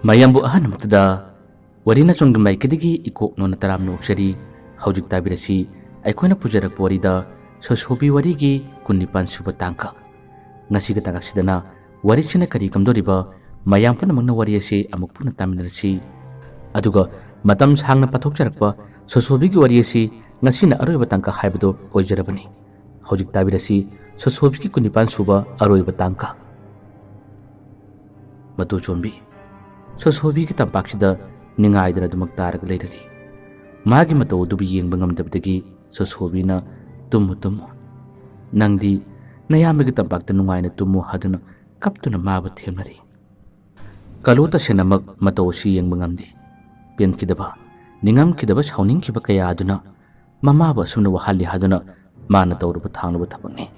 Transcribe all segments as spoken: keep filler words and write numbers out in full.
ꯃꯌꯥꯝꯕꯨ ꯑꯍꯥꯟꯕꯃꯛꯇꯗ ꯋꯥꯔꯤ ꯅꯆꯣꯝꯒꯤ ꯃꯥꯏꯀꯩꯗꯒꯤ ꯏꯀꯣꯛ ꯅꯣꯟꯅ ꯇꯔꯥꯝꯅ ꯑꯣꯛꯆꯔꯤ꯫ ꯍꯧꯖꯤꯛ ꯇꯥꯕꯤꯔꯁꯤ ꯑꯩꯈꯣꯏꯅ ꯄꯨꯖꯔꯛꯄ ꯋꯥꯔꯤꯗ ꯁꯣꯁꯣꯕꯤ ꯋꯥꯔꯤꯒꯤ ꯀꯨꯟꯅꯤꯄꯥꯟ ꯁꯨꯕ ꯇꯥꯡꯀꯛ꯫ ꯉꯁꯤꯒꯤ ꯇꯥꯡꯀꯛꯁꯤꯗꯅ ꯋꯥꯔꯤꯁꯤꯅ ꯀꯔꯤ ꯀꯝꯗꯧꯔꯤꯕ, ꯃꯌꯥꯝ ꯄꯨꯝꯅꯃꯛꯅ ꯋꯥꯔꯤ ꯑꯁꯤ ꯑꯃꯨꯛ ꯄꯨꯟꯅ ꯇꯥꯃꯤꯟꯅꯔꯁꯤ꯫ ꯑꯗꯨꯒ ꯃꯇꯝ ꯁꯥꯡꯅ ꯄꯥꯊꯣꯛꯆꯔꯛꯄ ꯁꯣꯁꯣꯕꯤꯒꯤ ꯋꯥꯔꯤ ꯑꯁꯤ ꯉꯁꯤꯅ ꯑꯔꯣꯏꯕ ꯇꯥꯡꯀꯛ ꯍꯥꯏꯕꯗꯨ ꯑꯣꯏꯖꯔꯕꯅꯤ꯫ ꯍꯧꯖꯤꯛ ꯇꯥꯕꯤꯔꯁꯤ ꯁꯣꯁꯣꯕꯤꯒꯤ ꯀꯨꯟꯅꯤꯄꯥꯟ ꯁꯨꯕ ꯑꯔꯣꯏꯕ ꯇꯥꯡꯀꯛ꯫ ꯃꯇꯨ ꯆꯣꯝꯕꯤ꯫ ꯁꯣꯁꯣꯕꯤꯒꯤ ꯇꯝꯄꯥꯛꯁꯤꯗ ꯅꯤꯡꯉꯥꯏꯗꯅ ꯑꯗꯨꯃꯛ ꯇꯥꯔꯒ ꯂꯩꯔꯔꯤ꯫ ꯃꯥꯒꯤ ꯃꯇꯧ ꯑꯗꯨꯕꯨ ꯌꯦꯡꯕ ꯉꯝꯗꯕꯗꯒꯤ ꯁꯣꯁꯣꯕꯤꯅ, "ꯇꯨꯝꯃꯨ, ꯇꯨꯝꯃꯨ꯫ ꯅꯪꯗꯤ ꯅꯌꯥꯝꯕꯒꯤ ꯇꯝꯄꯥꯛꯇ ꯅꯨꯡꯉꯥꯏꯅ ꯇꯨꯝꯃꯨ" ꯍꯥꯏꯗꯨꯅ ꯀꯞꯇꯨꯅ ꯃꯥꯕꯨ ꯊꯦꯝꯅꯔꯤ꯫ ꯀꯥꯂꯨ ꯇꯁꯦꯡꯅꯃꯛ ꯃꯇꯧ ꯑꯁꯤ ꯌꯦꯡꯕ ꯉꯝꯗꯦ꯫ ꯄꯦꯟꯈꯤꯗꯕ, ꯅꯤꯡꯉꯝꯈꯤꯗꯕ, ꯁꯥꯎꯅꯤꯡꯈꯤꯕ ꯀꯌꯥ ꯑꯗꯨꯅ ꯃꯃꯥꯕꯨ ꯑꯁꯨꯝꯅ ꯋꯥꯍꯜꯂꯤ ꯍꯥꯏꯗꯨꯅ ꯃꯥꯅ ꯇꯧꯔꯨꯕ ꯊꯥꯡꯂꯨꯕ ꯊꯕꯛꯅꯤ꯫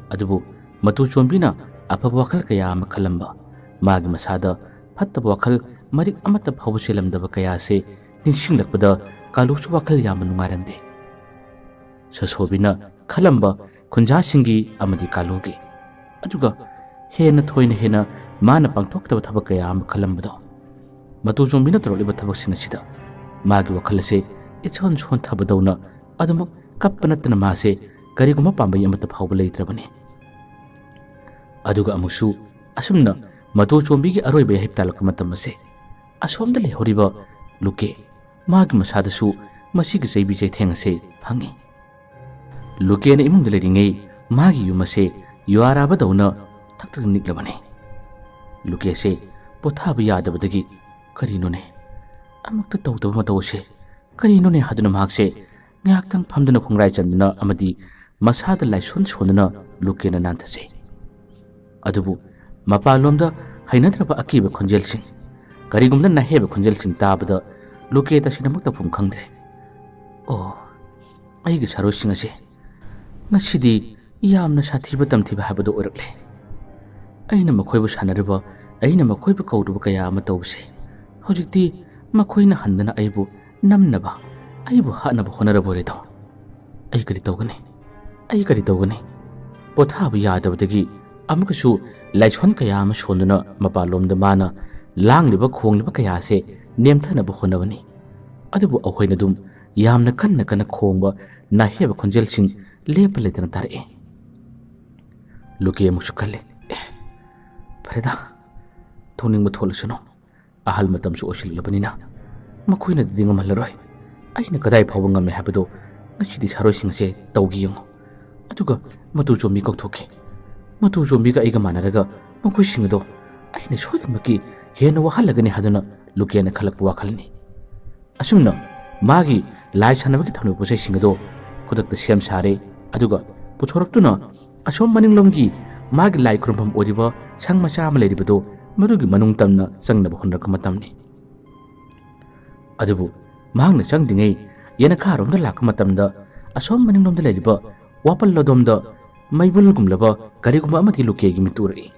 ꯑꯗꯨꯕꯨ ꯃꯇꯨ ꯆꯣꯝꯕꯤꯅ ꯑꯐꯕ ꯋꯥꯈꯜ ꯀꯌꯥ ꯑꯃ ꯈꯜꯂꯝꯕ, ꯃꯥꯒꯤ ꯃꯁꯥꯗ ꯐꯠꯇꯕ ꯋꯥꯈꯜ ꯃꯔꯤꯛ ꯑꯃꯠꯇ ꯐꯥꯎꯕ ꯆꯦꯜꯂꯝꯗꯕ ꯀꯌꯥ ꯑꯁꯤ ꯅꯤꯡꯁꯤꯡꯂꯛꯄꯗ ꯀꯥꯂꯨꯁꯨ ꯋꯥꯈꯜ ꯌꯥꯝꯅ ꯅꯨꯡꯉꯥꯏꯔꯝꯗꯦ꯫ ꯁꯣꯁꯣꯕꯤꯅ ꯈꯜꯂꯝꯕ ꯈꯨꯟꯖꯥꯁꯤꯡꯒꯤ ꯑꯃꯗꯤ ꯀꯥꯂꯨꯒꯤ, ꯑꯗꯨꯒ ꯍꯦꯟꯅ ꯊꯣꯏꯅ ꯍꯦꯟꯅ ꯃꯥꯅ ꯄꯥꯡꯊꯣꯛꯀꯗꯕ ꯊꯕꯛ ꯀꯌꯥ ꯑꯃ ꯈꯜꯂꯝꯕꯗꯣ, ꯃꯇꯨ ꯆꯣꯝꯕꯤꯅ ꯇꯧꯔꯛꯂꯤꯕ ꯊꯕꯛꯁꯤꯡ ꯑꯁꯤꯗ ꯃꯥꯒꯤ ꯋꯥꯈꯜ ꯑꯁꯦ ꯏꯁꯣꯟ ꯁꯣꯟꯊꯕꯗꯧꯅ ꯑꯗꯨꯃꯛ ꯀꯞꯄ ꯅꯠꯇꯅ ꯃꯥꯁꯦ ꯀꯔꯤꯒꯨꯝꯕ ꯄꯥꯝꯕꯩ ꯑꯃꯠꯇ ꯐꯥꯎꯕ ꯂꯩꯇ꯭ꯔꯕꯅꯤ꯫ ꯑꯗꯨꯒ ꯑꯃꯨꯛꯁꯨ ꯑꯁꯨꯝꯅ ꯃꯇꯨ ꯆꯣꯝꯕꯤꯒꯤ ꯑꯔꯣꯏꯕ ꯌꯥꯍꯤꯞ ꯇꯥꯜꯂꯛꯄ ꯃꯇꯝ ꯑꯁꯦ ꯑꯁꯣꯝꯗ ꯂꯩꯍꯧꯔꯤꯕ ꯂꯨꯀꯦ, ꯃꯥꯒꯤ ꯃꯁꯥꯗꯁꯨ ꯃꯁꯤꯒꯤ ꯆꯩꯕꯤ ꯆꯩꯊꯦꯡ ꯑꯁꯦ ꯐꯪꯉꯤ꯫ ꯂꯨꯀꯦꯅ ꯏꯃꯨꯡꯗ ꯂꯩꯔꯤꯉꯩ ꯃꯥꯒꯤ ꯌꯨꯝ ꯑꯁꯦ ꯌꯨꯍꯥꯔꯥꯕꯗꯧꯅ ꯊꯛ ꯊꯛ ꯅꯤꯛꯂꯕꯅꯤ꯫ ꯂꯨꯀꯦꯁꯦ ꯄꯣꯊꯥꯕ ꯌꯥꯗꯕꯗꯒꯤ, "ꯀꯔꯤꯅꯣꯅꯦ? ꯑꯃꯨꯛꯇ ꯇꯧꯗꯕ ꯃꯇꯧ ꯑꯁꯦ ꯀꯔꯤꯅꯣꯅꯦ?" ꯍꯥꯏꯗꯨꯅ ꯃꯍꯥꯛꯁꯦ ꯉꯥꯏꯍꯥꯛꯇꯪ ꯐꯝꯗꯨꯅ ꯈꯣꯡꯒ꯭ꯔꯥꯏ ꯆꯟꯗꯨꯅ ꯑꯃꯗꯤ ꯃꯁꯥꯗ ꯂꯥꯏꯁꯣꯟ ꯁꯣꯟꯗꯨꯅ ꯂꯨꯀꯦꯅ ꯅꯥꯟꯊꯖꯩ꯫ ꯑꯗꯨꯕꯨ ꯃꯄꯥꯟꯂꯣꯝꯗ ꯍꯩꯅꯗ꯭ꯔꯕ ꯑꯀꯤꯕ ꯈꯣꯟꯖꯦꯜꯁꯤꯡ, ꯀꯔꯤꯒꯨꯝꯕ ꯅꯥꯍꯦꯕ ꯈꯣꯟꯖꯦꯜꯁꯤꯡ ꯇꯥꯕꯗ ꯂꯨꯀꯦ ꯇꯁꯦꯡꯅꯃꯛ ꯇꯧꯐꯝ ꯈꯪꯗ꯭ꯔꯦ꯫ "ꯑꯣ, ꯑꯩꯒꯤ ꯁꯥꯔꯣꯏꯁꯤꯡ ꯑꯁꯦ ꯉꯁꯤꯗꯤ ꯌꯥꯝꯅ ꯁꯥꯊꯤꯕ ꯇꯝꯊꯤꯕ ꯍꯥꯏꯕꯗꯨ ꯑꯣꯏꯔꯛꯂꯦ꯫ ꯑꯩꯅ ꯃꯈꯣꯏꯕꯨ ꯁꯥꯟꯅꯔꯨꯕ, ꯑꯩꯅ ꯃꯈꯣꯏꯕꯨ ꯀꯧꯔꯨꯕ ꯀꯌꯥ ꯑꯃ ꯇꯧꯕꯁꯦ, ꯍꯧꯖꯤꯛꯇꯤ ꯃꯈꯣꯏꯅ ꯍꯟꯗꯅ ꯑꯩꯕꯨ ꯅꯝꯅꯕ, ꯑꯩꯕꯨ ꯍꯥꯠꯅꯕ ꯍꯣꯠꯅꯔꯕ ꯑꯣꯏꯔꯦꯗꯣ꯫ ꯑꯩ ꯀꯔꯤ ꯇꯧꯒꯅꯤ? ꯑꯩ ꯀꯔꯤ ꯇꯧꯒꯅꯤ?" ꯄꯣꯊꯥꯕ ꯌꯥꯗꯕꯗꯒꯤ ꯑꯃꯨꯛꯀꯁꯨ ꯂꯥꯏꯁꯣꯟ ꯀꯌꯥ ꯑꯃ ꯁꯣꯟꯗꯨꯅ ꯃꯄꯥꯟꯂꯣꯝꯗ ꯃꯥꯅ ꯂꯥꯡꯂꯤꯕ ꯈꯣꯡꯂꯤꯕ ꯀꯌꯥꯁꯦ ꯅꯦꯝꯊꯅꯕ ꯍꯣꯠꯅꯕꯅꯤ꯫ ꯑꯗꯨꯕꯨ ꯑꯩꯈꯣꯏꯅ ꯑꯗꯨꯝ ꯌꯥꯝꯅ ꯀꯟꯅ ꯀꯟꯅ ꯈꯣꯡꯕ ꯅꯥꯍꯦꯕ ꯈꯣꯟꯖꯦꯜꯁꯤꯡ ꯂꯦꯞꯄ ꯂꯩꯇꯅ ꯇꯥꯔꯛꯏ꯫ ꯂꯨꯀꯦ ꯑꯃꯨꯛꯁꯨ ꯈꯜꯂꯤ, "ꯑꯦ, ꯐꯔꯦꯗ, ꯊꯣꯛꯅꯤꯡꯕ ꯊꯣꯛꯂꯁꯅꯨ꯫ ꯑꯍꯜ ꯃꯇꯝꯁꯨ ꯑꯣꯏꯁꯤꯜꯂꯛꯂꯕꯅꯤꯅ ꯃꯈꯣꯏꯅꯗꯤ ꯉꯝꯍꯜꯂꯔꯣꯏ꯫ ꯑꯩꯅ ꯀꯗꯥꯏ ꯐꯥꯎꯕ ꯉꯝꯃꯦ ꯍꯥꯏꯕꯗꯨ ꯉꯁꯤꯗꯤ ꯁꯥꯔꯣꯏꯁꯤꯡ ꯑꯁꯦ ꯇꯧꯒꯦ ꯌꯦꯡꯉꯨ꯫ ꯑꯗꯨꯒ ꯃꯇꯨ ꯆꯣꯝꯕꯤ ꯀꯧꯊꯣꯛꯈꯤ꯫ ꯃꯇꯨ ꯆꯣꯝꯕꯤꯒ ꯑꯩꯒ ꯃꯥꯟꯅꯔꯒ ꯃꯈꯣꯏꯁꯤꯡ ꯑꯗꯣ ꯑꯩꯅ ꯁꯣꯏꯗꯅꯃꯛꯀꯤ ꯍꯦꯟꯅ ꯋꯥꯍꯜꯂꯒꯅꯤ ꯍꯥꯏꯗꯨꯅ ꯂꯨꯀꯦꯅ ꯈꯜꯂꯛꯄ ꯋꯥꯈꯜꯅꯤ꯫" ꯑꯁꯨꯝꯅ ꯃꯥꯒꯤ ꯂꯥꯏ ꯁꯥꯟꯅꯕꯒꯤ ꯊꯝꯂꯤꯕ ꯄꯣꯠ ꯆꯩꯁꯤꯡ ꯑꯗꯣ ꯈꯨꯗꯛꯇ ꯁꯦꯝ ꯁꯥꯔꯦ꯫ ꯑꯗꯨꯒ ꯄꯨꯊꯣꯔꯛꯇꯨꯅ ꯑꯁꯣꯝ ꯃꯅꯤꯡꯂꯣꯝꯒꯤ ꯃꯥꯒꯤ ꯂꯥꯏ ꯈꯨꯔꯨꯝꯐꯝ ꯑꯣꯏꯔꯤꯕ ꯁꯪ ꯃꯆꯥ ꯑꯃ ꯂꯩꯔꯤꯕꯗꯣ ꯃꯗꯨꯒꯤ ꯃꯅꯨꯡ ꯇꯝꯅ ꯆꯪꯅꯕ ꯍꯣꯠꯅꯔꯛꯄ ꯃꯇꯝꯅꯤ꯫ ꯑꯗꯨꯕꯨ ꯃꯍꯥꯛꯅ ꯆꯪꯗ꯭ꯔꯤꯉꯩ ꯌꯦꯅꯈꯥꯔꯣꯝꯗ ꯂꯥꯛꯄ ꯃꯇꯝꯗ ꯑꯁꯣꯝ ꯃꯅꯤꯡꯂꯣꯝꯗ ꯂꯩꯔꯤꯕ ꯋꯥꯄꯜ ꯑꯗꯣꯝꯗ ꯃꯩꯕꯨꯜꯒꯨꯝꯂꯕ ꯀꯔꯤꯒꯨꯝꯕ ꯑꯃꯗꯤ ꯂꯨꯀꯦꯒꯤ ꯃꯤꯠꯇ ꯎꯔꯛꯏ꯫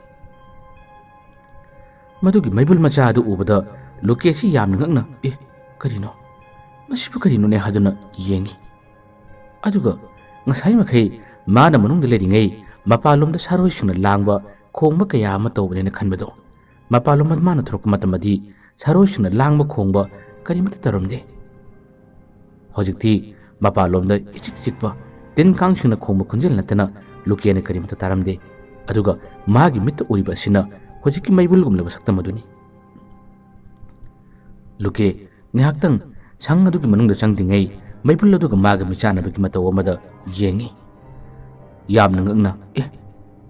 ꯃꯗꯨꯒꯤ ꯃꯩꯕꯨꯜ ꯃꯆꯥ ꯑꯗꯨ ꯎꯕꯗ ꯂꯨꯀꯦꯁꯤ ꯌꯥꯝꯅ ꯉꯛꯅ, "ꯑꯦ, ꯀꯔꯤꯅꯣ? ꯃꯁꯤꯕꯨ ꯀꯔꯤꯅꯣꯅꯦ?" ꯍꯥꯏꯗꯨꯅ ꯌꯦꯡꯉꯤ꯫ ꯑꯗꯨꯒ ꯉꯁꯥꯏ ꯃꯈꯩ ꯃꯥꯅ ꯃꯅꯨꯡꯗ ꯂꯩꯔꯤꯉꯩ ꯃꯄꯥꯟꯂꯣꯝꯗ ꯁꯥꯔꯣꯏꯁꯤꯡꯅ ꯂꯥꯡꯕ, ꯈꯣꯡꯕ ꯀꯌꯥ ꯑꯃ ꯇꯧꯕꯅꯦꯅ ꯈꯟꯕꯗꯣ, ꯃꯄꯥꯟꯂꯣꯝꯗ ꯃꯥꯅ ꯊꯣꯔꯛꯄ ꯃꯇꯝꯗꯗꯤ ꯁꯥꯔꯣꯏꯁꯤꯡꯅ ꯂꯥꯡꯕ, ꯈꯣꯡꯕ ꯀꯔꯤꯃꯠꯇ ꯇꯧꯔꯝꯗꯦ꯫ ꯍꯧꯖꯤꯛꯇꯤ ꯃꯄꯥꯟꯂꯣꯝꯗ ꯏꯆꯤꯛ ꯆꯤꯛꯄ ꯇꯤꯟ ꯀꯥꯡꯁꯤꯡꯅ ꯈꯣꯡꯕ ꯈꯣꯟꯖꯦꯜ ꯅꯠꯇꯅ ꯂꯨꯀꯦꯅ ꯀꯔꯤꯃꯠꯇ ꯇꯥꯔꯝꯗꯦ꯫ ꯑꯗꯨꯒ ꯃꯥꯒꯤ ꯃꯤꯠꯇ ꯎꯔꯤꯕ ꯑꯁꯤꯅ ꯍꯧꯖꯤꯛꯀꯤ ꯃꯩꯕꯨꯜꯒꯨꯝꯂꯕ ꯁꯛꯇꯝ ꯑꯗꯨꯅꯤ꯫ ꯂꯨꯀꯦ ꯉꯥꯏꯍꯥꯛꯇꯪ ꯁꯪ ꯑꯗꯨꯒꯤ ꯃꯅꯨꯡꯗ ꯆꯪꯗ꯭ꯔꯤꯉꯩ ꯃꯩꯕꯨꯜ ꯑꯗꯨꯒ ꯃꯥꯒ ꯃꯤꯆꯥꯟꯅꯕꯒꯤ ꯃꯇꯧ ꯑꯃꯗ ꯌꯦꯡꯉꯤ꯫ ꯌꯥꯝꯅ ꯉꯛꯅ, "ꯑꯦ,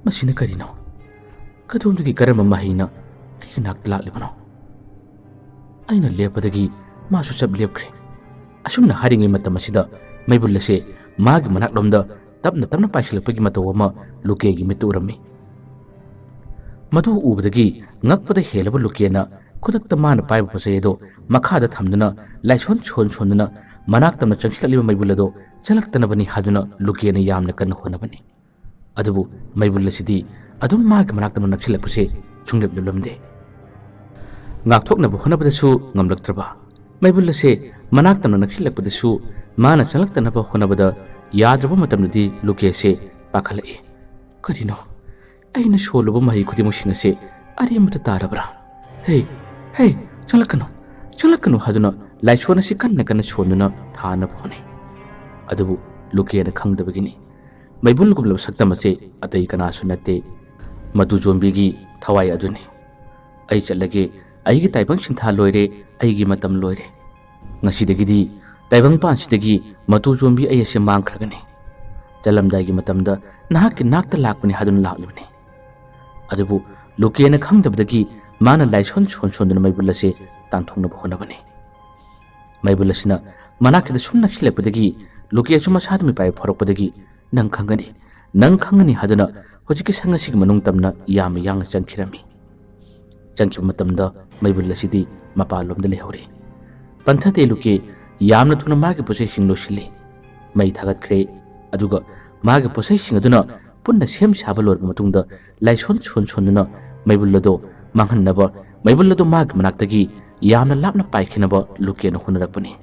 ꯃꯁꯤꯅ ꯀꯔꯤꯅꯣ? ꯀꯗꯣꯝꯗꯒꯤ ꯀꯔꯝꯕ ꯃꯍꯩꯅ ꯑꯩꯒꯤ ꯅꯥꯛꯇ ꯂꯥꯛꯂꯤꯕꯅꯣ?" ꯑꯩꯅ ꯂꯦꯞꯄꯗꯒꯤ ꯃꯥꯁꯨ ꯆꯞ ꯂꯦꯞꯈ꯭ꯔꯦ꯫ ꯑꯁꯨꯝꯅ ꯍꯥꯏꯔꯤꯉꯩ ꯃꯇꯝ ꯑꯁꯤꯗ ꯃꯩꯕꯨꯜ ꯑꯁꯦ ꯃꯥꯒꯤ ꯃꯅꯥꯛꯂꯣꯝꯗ ꯇꯞꯅ ꯇꯞꯅ ꯄꯥꯏꯁꯤꯜꯂꯛꯄꯒꯤ ꯃꯇꯧ ꯑꯃ ꯂꯨꯀꯦꯒꯤ ꯃꯤꯠꯇ ꯎꯔꯝꯃꯤ꯫ ꯃꯗꯨ ꯎꯕꯗꯒꯤ ꯉꯛꯄꯗ ꯍꯦꯜꯂꯕ ꯂꯨꯀꯦꯅ ꯈꯨꯗꯛꯇ ꯃꯥꯅ ꯄꯥꯏꯕ ꯄꯣꯠ ꯆꯩ ꯑꯗꯨ ꯃꯈꯥꯗ ꯊꯝꯗꯨꯅ ꯂꯥꯏꯁꯣꯟ ꯁꯣꯟ ꯁꯣꯟꯗꯨꯅ ꯃꯅꯥꯛ ꯇꯝꯅ ꯆꯪꯁꯤꯜꯂꯛꯂꯤꯕ ꯃꯩꯕꯨꯜ ꯑꯗꯨ ꯆꯦꯜꯂꯛꯇꯅꯕꯅꯤ ꯍꯥꯏꯗꯨꯅ ꯂꯨꯀꯦꯅ ꯌꯥꯝꯅ ꯀꯟꯅ ꯍꯣꯠꯅꯕꯅꯤ꯫ ꯑꯗꯨꯕꯨ ꯃꯩꯕꯨꯜ ꯑꯁꯤꯗꯤ ꯑꯗꯨꯝ ꯃꯥꯒꯤ ꯃꯅꯥꯛ ꯇꯝꯅ ꯅꯛꯁꯤꯜꯂꯛꯄꯁꯦ ꯁꯨꯡꯂꯦꯞ ꯂꯦꯞꯂꯝꯗꯦ꯫ ꯉꯥꯛꯊꯣꯛꯅꯕ ꯍꯣꯠꯅꯕꯗꯁꯨ ꯉꯝꯂꯛꯇ꯭ꯔꯕ, ꯃꯩꯕꯨꯜ ꯑꯁꯦ ꯃꯅꯥꯛ ꯇꯝꯅ ꯅꯛꯁꯤꯜꯂꯛꯄꯗꯁꯨ ꯃꯥꯅ ꯆꯪꯂꯛꯇꯅꯕ ꯍꯣꯠꯅꯕꯗ ꯌꯥꯗ꯭ꯔꯕ ꯃꯇꯝꯗꯗꯤ ꯂꯨꯀꯦꯁꯦ ꯄꯥꯈꯠꯂꯛꯏ꯫ "ꯀꯔꯤꯅꯣ? ꯑꯩꯅ ꯁꯣꯜꯂꯨꯕ ꯃꯍꯩ ꯈꯨꯗꯤꯡꯃꯛꯁꯤꯡ ꯑꯁꯦ ꯑꯔꯦꯝꯕꯗ ꯇꯥꯔꯕ꯭ꯔꯥ? ꯍꯦ, "ꯑꯦ, ꯆꯪꯂꯛꯀꯅꯨ, ꯆꯪꯂꯛꯀꯅꯨ" ꯍꯥꯏꯗꯨꯅ ꯂꯥꯏꯁꯣꯟ ꯑꯁꯤ ꯀꯟꯅ ꯀꯟꯅ ꯁꯣꯟꯗꯨꯅ ꯊꯥꯅꯕ ꯍꯣꯠꯅꯩ꯫ ꯑꯗꯨꯕꯨ ꯂꯨꯀꯦꯅ ꯈꯪꯗꯕꯒꯤꯅꯤ꯫ ꯃꯩꯕꯨꯜꯒꯨꯝꯂꯕ ꯁꯛꯇꯝ ꯑꯁꯤ ꯑꯇꯩ ꯀꯅꯥꯁꯨ ꯅꯠꯇꯦ, ꯃꯇꯨ ꯆꯣꯝꯕꯤꯒꯤ ꯊꯋꯥꯏ ꯑꯗꯨꯅꯤ꯫ "ꯑꯩ ꯆꯠꯂꯒꯦ꯫ ꯑꯩꯒꯤ ꯇꯥꯏꯕꯪ ꯁꯤꯟꯊꯥ ꯂꯣꯏꯔꯦ꯫ ꯑꯩꯒꯤ ꯃꯇꯝ ꯂꯣꯏꯔꯦ꯫ ꯉꯁꯤꯗꯒꯤꯗꯤ ꯇꯥꯏꯕꯪꯄꯥꯟꯁꯤꯗꯒꯤ ꯃꯇꯨ ꯆꯣꯝꯕꯤ ꯑꯩ ꯑꯁꯤ ꯃꯥꯡꯈ꯭ꯔꯒꯅꯤ꯫ ꯆꯠꯂꯝꯗꯥꯏꯒꯤ ꯃꯇꯝꯗ ꯅꯍꯥꯛꯀꯤ ꯅꯥꯛꯇ ꯂꯥꯛꯄꯅꯤ" ꯍꯥꯏꯗꯨꯅ ꯂꯥꯛꯂꯤꯕꯅꯤ꯫ ꯑꯗꯨꯕꯨ ꯂꯨꯀꯦꯅ ꯈꯪꯗꯕꯗꯒꯤ ꯃꯥꯅ ꯂꯥꯏꯁꯣꯟ ꯁꯣꯟ ꯁꯣꯟꯗꯨꯅ ꯃꯩꯕꯨꯜ ꯑꯁꯤ ꯇꯥꯟꯊꯣꯛꯅꯕ ꯍꯣꯠꯅꯕꯅꯤ꯫ ꯃꯩꯕꯨꯜ ꯑꯁꯤꯅ ꯃꯅꯥꯛꯁꯤꯗ ꯁꯨꯝ ꯅꯛꯁꯤꯜꯂꯛꯄꯗꯒꯤ ꯂꯨꯀꯦꯁꯨ ꯃꯁꯥꯗ ꯃꯤꯄꯥꯏꯕ ꯐꯥꯎꯔꯛꯄꯗꯒꯤ "ꯅꯪ ꯈꯪꯒꯅꯤ, ꯅꯪ ꯈꯪꯒꯅꯤ" ꯍꯥꯏꯗꯨꯅ ꯍꯧꯖꯤꯛꯀꯤ ꯁꯪ ꯑꯁꯤꯒꯤ ꯃꯅꯨꯡ ꯇꯝꯅ ꯌꯥꯝꯅ ꯌꯥꯡꯅ ꯆꯪꯈꯤꯔꯝꯃꯤ꯫ ꯆꯪꯈꯤꯕ ꯃꯇꯝꯗ ꯃꯩꯕꯨꯜ ꯑꯁꯤꯗꯤ ꯃꯄꯥꯟꯂꯣꯝꯗ ꯂꯩꯍꯧꯔꯤ꯫ ꯄꯟꯊꯗꯦ ꯂꯨꯀꯦ ꯌꯥꯝꯅ ꯊꯨꯅ ꯃꯥꯒꯤ ꯄꯣꯠꯆꯩꯁꯤꯡ ꯂꯣꯏꯁꯤꯜꯂꯤ꯫ ꯃꯩ ꯊꯥꯒꯠꯈ꯭ꯔꯦ꯫ ꯑꯗꯨꯒ ꯃꯥꯒꯤ ꯄꯣꯠꯆꯩꯁꯤꯡ ꯑꯗꯨꯅ ꯄꯨꯟꯅ ꯁꯦꯝ ꯁꯥꯕ ꯂꯣꯏꯔꯕ ꯃꯇꯨꯡꯗ ꯂꯥꯏꯁꯣꯟ ꯁꯣꯟ ꯁꯣꯟꯗꯨꯅ ꯃꯩꯕꯨꯜ ꯑꯗꯨ ꯃꯥꯡꯍꯟꯅꯕ ꯃꯩꯕꯨꯜ ꯑꯗꯨ ꯃꯥꯒꯤ ꯃꯅꯥꯛꯇꯒꯤ ꯌꯥꯝꯅ ꯂꯥꯞꯅ ꯄꯥꯏꯈꯤꯅꯕ ꯂꯨꯀꯦꯅ ꯍꯣꯠꯅꯔꯛꯄꯅꯤ꯫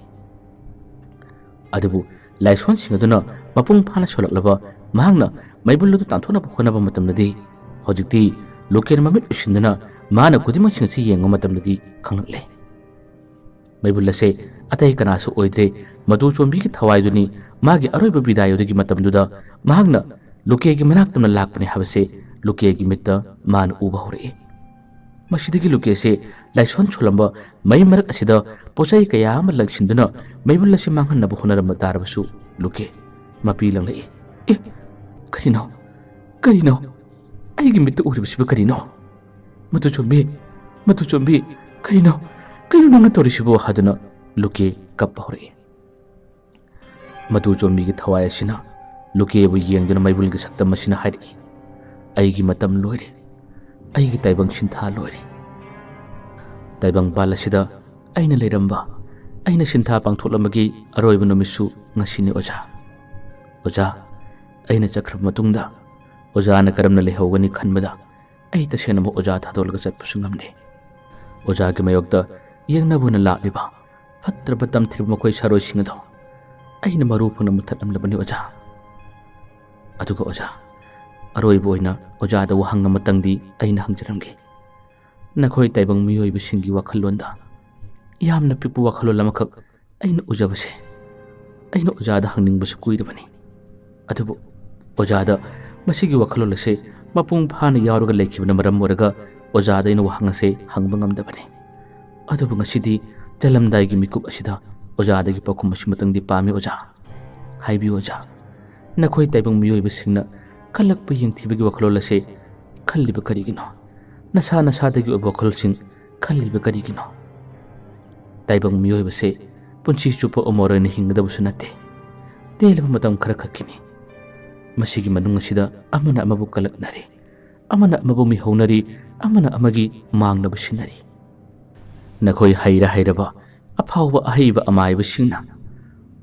ꯑꯗꯨꯕꯨ ꯂꯥꯏꯁꯣꯟꯁꯤꯡ ꯑꯗꯨꯅ ꯃꯄꯨꯡ ꯐꯥꯅ ꯁꯣꯜꯂꯛꯂꯕ ꯃꯍꯥꯛꯅ ꯃꯩꯕꯨꯜ ꯑꯗꯨ ꯇꯥꯟꯊꯣꯛꯅꯕ ꯍꯣꯠꯅꯕ ꯃꯇꯝꯗꯗꯤ ꯍꯧꯖꯤꯛꯇꯤ ꯂꯨꯀꯦꯅ ꯃꯃꯤꯠ ꯎꯏꯁꯤꯟꯗꯨꯅ ꯃꯥꯅ ꯈꯨꯗꯤꯡꯃꯛꯁꯤꯡ ꯑꯁꯤ ꯌꯦꯡꯕ ꯃꯇꯝꯗꯗꯤ ꯈꯪꯂꯛꯂꯦ꯫ ꯃꯩꯕꯨꯜ ꯑꯁꯦ ꯑꯇꯩ ꯀꯅꯥꯁꯨ ꯑꯣꯏꯗ꯭ꯔꯦ, ꯃꯇꯨ ꯆꯣꯝꯕꯤꯒꯤ ꯊꯋꯥꯏꯗꯨꯅꯤ꯫ ꯃꯥꯒꯤ ꯑꯔꯣꯏꯕ ꯕꯤꯗꯥꯏ ꯑꯗꯨꯒꯤ ꯃꯇꯝꯗꯨꯗ ꯃꯍꯥꯛꯅ ꯂꯨꯀꯦꯒꯤ ꯃꯅꯥꯛꯇꯝꯅ ꯂꯥꯛꯄꯅꯤ ꯍꯥꯏꯕꯁꯦ ꯂꯨꯀꯦꯒꯤ ꯃꯤꯠꯇ ꯃꯥꯅ ꯎꯕ ꯍꯧꯔꯛꯏ꯫ ꯃꯁꯤꯗꯒꯤ ꯂꯨꯀꯦꯁꯦ ꯂꯥꯏꯁꯣꯟ ꯁꯣꯜꯂꯝꯕ ꯃꯩ ꯃꯔꯛ ꯑꯁꯤꯗ ꯄꯣꯠꯆꯩ ꯀꯌꯥ ꯑꯃ ꯂꯪꯁꯤꯟꯗꯨꯅ ꯃꯩꯕꯨꯜ ꯑꯁꯤ ꯃꯥꯡꯍꯟꯅꯕ ꯍꯣꯠꯅꯔꯝꯕ ꯇꯥꯔꯕꯁꯨ ꯂꯨꯀꯦ ꯃꯄꯤ ꯂꯪꯂꯛꯏ꯫ "ꯑꯦ, ꯀꯔꯤꯅꯣ? ꯀꯔꯤꯅꯣ? ꯑꯩꯒꯤ ꯃꯤꯠꯇ ꯎꯔꯤꯕꯁꯤꯕꯨ ꯀꯔꯤꯅꯣ? ꯃꯇꯨ ꯆꯣꯝꯕꯤ, ꯃꯇꯨ ꯆꯣꯝꯕꯤ, ꯀꯔꯤꯅꯣ? ꯀꯔꯤꯅꯣ ꯅꯪꯅ ꯇꯧꯔꯤꯁꯤꯕꯣ?" ꯍꯥꯏꯗꯨꯅ ꯂꯨꯀꯦ ꯀꯞꯄ ꯍꯧꯔꯛꯏ꯫ ꯃꯇꯨ ꯆꯣꯝꯕꯤꯒꯤ ꯊꯋꯥꯏ ꯑꯁꯤꯅ ꯂꯨꯀꯦꯕꯨ ꯌꯦꯡꯗꯨꯅ ꯃꯩꯕꯨꯜꯒꯤ ꯁꯛꯇꯝ ꯑꯁꯤꯅ ꯍꯥꯏꯔꯛꯏ, "ꯑꯩꯒꯤ ꯃꯇꯝ ꯂꯣꯏꯔꯦ꯫ ꯑꯩꯒꯤ ꯇꯥꯏꯕꯪ ꯁꯤꯟꯊꯥ ꯂꯣꯏꯔꯦ꯫ ꯇꯥꯏꯕꯪꯄꯥꯜ ꯑꯁꯤꯗ ꯑꯩꯅ ꯂꯩꯔꯝꯕ, ꯑꯩꯅ ꯁꯤꯟꯊꯥ ꯄꯥꯡꯊꯣꯛꯂꯝꯕꯒꯤ ꯑꯔꯣꯏꯕ ꯅꯨꯃꯤꯠꯁꯨ ꯉꯁꯤꯅꯤ ꯑꯣꯖꯥ꯫ ꯑꯣꯖꯥ, ꯑꯩꯅ ꯆꯠꯈ꯭ꯔꯕ ꯃꯇꯨꯡꯗ ꯑꯣꯖꯥꯅ ꯀꯔꯝꯅ ꯂꯩꯍꯧꯒꯅꯤ ꯈꯟꯕꯗ ꯑꯩ ꯇꯁꯦꯡꯅꯃꯛ ꯑꯣꯖꯥ ꯊꯥꯗꯣꯛꯂꯒ ꯆꯠꯄꯁꯨ ꯉꯝꯗꯦ꯫ ꯑꯣꯖꯥꯒꯤ ꯃꯥꯌꯣꯛꯇ ꯌꯦꯡꯅꯕ ꯑꯣꯏꯅ ꯂꯥꯛꯂꯤꯕ ꯐꯠꯇ꯭ꯔꯕ ꯇꯝꯊꯤꯔꯕ ꯃꯈꯣꯏ ꯁꯥꯔꯣꯏꯁꯤꯡ ꯑꯗꯣ ꯑꯩꯅ ꯃꯔꯨ ꯐꯪꯅ ꯃꯨꯊꯠꯂꯝꯂꯕꯅꯤ ꯑꯣꯖꯥ꯫ ꯑꯗꯨꯒ ꯑꯣꯖꯥ, ꯑꯔꯣꯏꯕ ꯑꯣꯏꯅ ꯑꯣꯖꯥꯗ ꯋꯥꯍꯪ ꯑꯃꯇꯪꯗꯤ ꯑꯩꯅ ꯍꯪꯖꯔꯝꯒꯦ꯫ ꯅꯈꯣꯏ ꯇꯥꯏꯕꯪ ꯃꯤꯑꯣꯏꯕꯁꯤꯡꯒꯤ ꯋꯥꯈꯜꯂꯣꯟꯗ ꯌꯥꯝꯅ ꯄꯤꯛꯄ ꯋꯥꯈꯜꯂꯣꯟ ꯑꯃꯈꯛ ꯑꯩꯅ ꯎꯖꯕꯁꯦ, ꯑꯩꯅ ꯑꯣꯖꯥꯗ ꯍꯪꯅꯤꯡꯕꯁꯨ ꯀꯨꯏꯔꯕꯅꯤ꯫ ꯑꯗꯨꯕꯨ ꯑꯣꯖꯥꯗ ꯃꯁꯤꯒꯤ ꯋꯥꯈꯜꯂꯣꯟ ꯑꯁꯦ ꯃꯄꯨꯡ ꯐꯥꯅ ꯌꯥꯎꯔꯒ ꯂꯩꯈꯤꯕꯅ ꯃꯔꯝ ꯑꯣꯏꯔꯒ ꯑꯣꯖꯥꯗ ꯑꯩꯅ ꯋꯥꯍꯪ ꯑꯁꯦ ꯍꯪꯕ ꯉꯝꯗꯕꯅꯤ꯫ ꯑꯗꯨꯕꯨ ꯉꯁꯤꯗꯤ ꯆꯠꯂꯝꯗꯥꯏꯒꯤ ꯃꯤꯀꯨꯞ ꯑꯁꯤꯗ ꯑꯣꯖꯥꯗꯒꯤ ꯄꯥꯎꯈꯨꯝ ꯑꯁꯤꯃꯇꯪꯗꯤ ꯄꯥꯝꯃꯤ ꯑꯣꯖꯥ꯫ ꯍꯥꯏꯕꯤꯌꯨ ꯑꯣꯖꯥ, ꯅꯈꯣꯏ ꯇꯥꯏꯕꯪ ꯃꯤꯑꯣꯏꯕꯁꯤꯡꯅ ꯀꯜꯂꯛꯄ ꯌꯦꯡꯊꯤꯕꯒꯤ ꯋꯥꯈꯜꯂꯣꯟ ꯑꯁꯦ ꯈꯜꯂꯤꯕ ꯀꯔꯤꯒꯤꯅꯣ? ꯅꯁꯥ ꯅꯁꯥꯗꯒꯤ ꯑꯣꯏꯕ ꯋꯥꯈꯜꯁꯤꯡ ꯈꯜꯂꯤꯕ ꯀꯔꯤꯒꯤꯅꯣ? ꯇꯥꯏꯕꯪ ꯃꯤꯑꯣꯏꯕꯁꯦ ꯄꯨꯟꯁꯤ ꯆꯨꯞꯄ ꯑꯃꯣꯔ ꯑꯣꯏꯅ ꯍꯤꯡꯒꯗꯕꯁꯨ ꯅꯠꯇꯦ꯫ ꯇꯦꯜꯂꯕ ꯃꯇꯝ ꯈꯔ ꯈꯛꯀꯤꯅꯤ꯫ ꯃꯁꯤꯒꯤ ꯃꯅꯨꯡ ꯑꯁꯤꯗ ꯑꯃꯅ ꯑꯃꯕꯨ ꯀꯜꯂꯛꯅꯔꯤ, ꯑꯃꯅ ꯑꯃꯕꯨ ꯃꯤꯍꯧꯅꯔꯤ, ꯑꯃꯅ ꯑꯃꯒꯤ ꯃꯥꯡꯅꯕ ꯁꯤꯟꯅꯔꯤ꯫ ꯅꯈꯣꯏ ꯍꯩꯔ ꯍꯩꯔꯕ, ꯑꯐꯥꯎꯕ ꯑꯍꯩꯕ ꯑꯃꯥꯏꯕꯁꯤꯡꯅ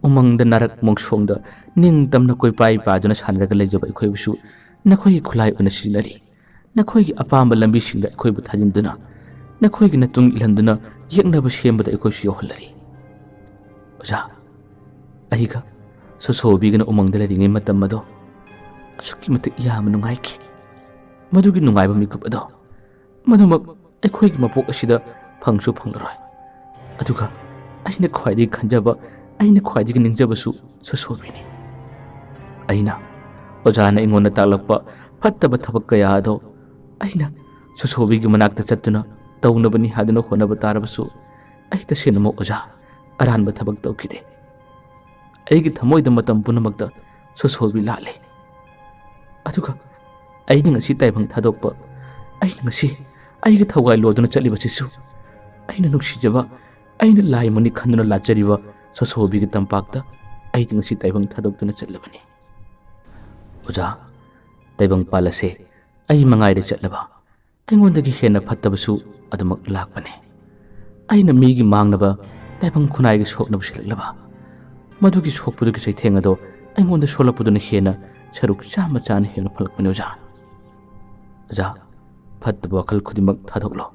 ꯎꯃꯪꯗ, ꯅꯥꯔꯛ ꯃꯣꯡꯁꯣꯡꯗ ꯅꯤꯡꯇꯝꯅ ꯀꯣꯏꯄꯥꯏ ꯄꯥꯏꯗꯨꯅ ꯁꯥꯟꯅꯔꯒ ꯂꯩꯖꯕ ꯑꯩꯈꯣꯏꯕꯨꯁꯨ ꯅꯈꯣꯏꯒꯤ ꯈꯨꯠꯂꯥꯏ ꯑꯣꯏꯅ ꯁꯤꯖꯤꯟꯅꯔꯤ꯫ ꯅꯈꯣꯏꯒꯤ ꯑꯄꯥꯝꯕ ꯂꯝꯕꯤꯁꯤꯡꯗ ꯑꯩꯈꯣꯏꯕꯨ ꯊꯥꯖꯤꯟꯗꯨꯅ, ꯅꯈꯣꯏꯒꯤ ꯃꯇꯨꯡ ꯏꯜꯍꯟꯗꯨꯅ ꯌꯦꯛꯅꯕ ꯁꯦꯝꯕꯗ ꯑꯩꯈꯣꯏꯁꯨ ꯌꯥꯎꯍꯜꯂꯔꯤ꯫ ꯑꯣꯖꯥ, ꯑꯩꯒ ꯁꯣꯁꯣꯕꯤꯒꯅ ꯎꯃꯪꯗ ꯂꯩꯔꯤꯉꯩ ꯃꯇꯝ ꯑꯗꯣ ꯑꯁꯨꯛꯀꯤ ꯃꯇꯤꯛ ꯌꯥꯝꯅ ꯅꯨꯡꯉꯥꯏꯈꯤ꯫ ꯃꯗꯨꯒꯤ ꯅꯨꯡꯉꯥꯏꯕ ꯃꯤꯀꯨꯞ ꯑꯗꯣ ꯃꯗꯨꯃꯛ ꯑꯩꯈꯣꯏꯒꯤ ꯃꯄꯣꯛ ꯑꯁꯤꯗ ꯐꯪꯁꯨ ꯐꯪꯂꯔꯣꯏ꯫ ꯑꯗꯨꯒ ꯑꯩꯅ ꯈ꯭ꯋꯥꯏꯗꯒꯤ ꯈꯟꯖꯕ, ꯑꯩꯅ ꯈ꯭ꯋꯥꯏꯗꯒꯤ ꯅꯤꯡꯖꯕꯁꯨ ꯁꯣꯁꯣꯕꯤꯅꯤ꯫ ꯑꯩꯅ ꯑꯣꯖꯥꯅ ꯑꯩꯉꯣꯟꯗ ꯇꯥꯛꯂꯛꯄ ꯐꯠꯇꯕ ꯊꯕꯛ ꯀꯌꯥ ꯑꯗꯣ ꯑꯩꯅ ꯁꯣꯁꯣꯕꯤꯒꯤ ꯃꯅꯥꯛꯇ ꯆꯠꯇꯨꯅ ꯇꯧꯅꯕꯅꯤ ꯍꯥꯏꯗꯨꯅ ꯍꯣꯠꯅꯕ ꯇꯥꯔꯕꯁꯨ, ꯑꯩ ꯇꯁꯦꯡꯅꯃꯛ ꯑꯣꯖꯥ, ꯑꯔꯥꯟꯕ ꯊꯕꯛ ꯇꯧꯈꯤꯗꯦ꯫ ꯑꯩꯒꯤ ꯊꯃꯣꯏꯗ ꯃꯇꯝ ꯄꯨꯝꯅꯃꯛꯇ ꯁꯣꯁꯣꯕꯤ ꯂꯥꯠꯂꯤ꯫ ꯑꯗꯨꯒ ꯑꯩꯅ ꯉꯁꯤ ꯇꯥꯏꯕꯪ ꯊꯥꯗꯣꯛꯄ, ꯑꯩꯅ ꯉꯁꯤ ꯑꯩꯒꯤ ꯊꯋꯥꯏ ꯂꯣꯗꯨꯅ ꯆꯠꯂꯤꯕꯁꯤꯁꯨ, ꯑꯩꯅ ꯅꯨꯡꯁꯤꯖꯕ, ꯑꯩꯅ ꯂꯥꯏꯃꯛꯅꯤ ꯈꯟꯗꯨꯅ ꯂꯥꯠꯆꯔꯤꯕ ꯁꯣꯁꯣꯕꯤꯒꯤ ꯇꯝꯄꯥꯛꯇ ꯑꯩꯗꯤ ꯉꯁꯤ ꯇꯥꯏꯕꯪ ꯊꯥꯗꯣꯛꯇꯨꯅ ꯆꯠꯂꯕꯅꯤ꯫ ꯑꯣꯖꯥ, ꯇꯥꯏꯕꯪꯄꯥꯜ ꯑꯁꯦ ꯑꯩ ꯃꯉꯥꯏꯗ ꯆꯠꯂꯕ, ꯑꯩꯉꯣꯟꯗꯒꯤ ꯍꯦꯟꯅ ꯐꯠꯇꯕꯁꯨ ꯑꯗꯨꯃꯛ ꯂꯥꯛꯄꯅꯤ꯫ ꯑꯩꯅ ꯃꯤꯒꯤ ꯃꯥꯡꯅꯕ, ꯇꯥꯏꯕꯪ ꯈꯨꯟꯅꯥꯏꯒꯤ ꯁꯣꯛꯅꯕ ꯁꯤꯜꯂꯛꯂꯕ, ꯃꯗꯨꯒꯤ ꯁꯣꯛꯄꯗꯨꯒꯤ ꯆꯩꯊꯦꯡ ꯑꯗꯣ ꯑꯩꯉꯣꯟꯗ ꯁꯣꯛꯂꯛꯄꯗꯨꯅ ꯍꯦꯟꯅ ꯁꯔꯨꯛ ꯆꯥꯝꯃ ꯆꯥꯅ ꯍꯦꯟꯅ ꯐꯪꯂꯛꯄꯅꯤ ꯑꯣꯖꯥ꯫ ꯑꯣꯖꯥ, ꯐꯠꯇꯕ ꯋꯥꯈꯜ ꯈꯨꯗꯤꯡꯃꯛ ꯊꯥꯗꯣꯛꯂꯣ꯫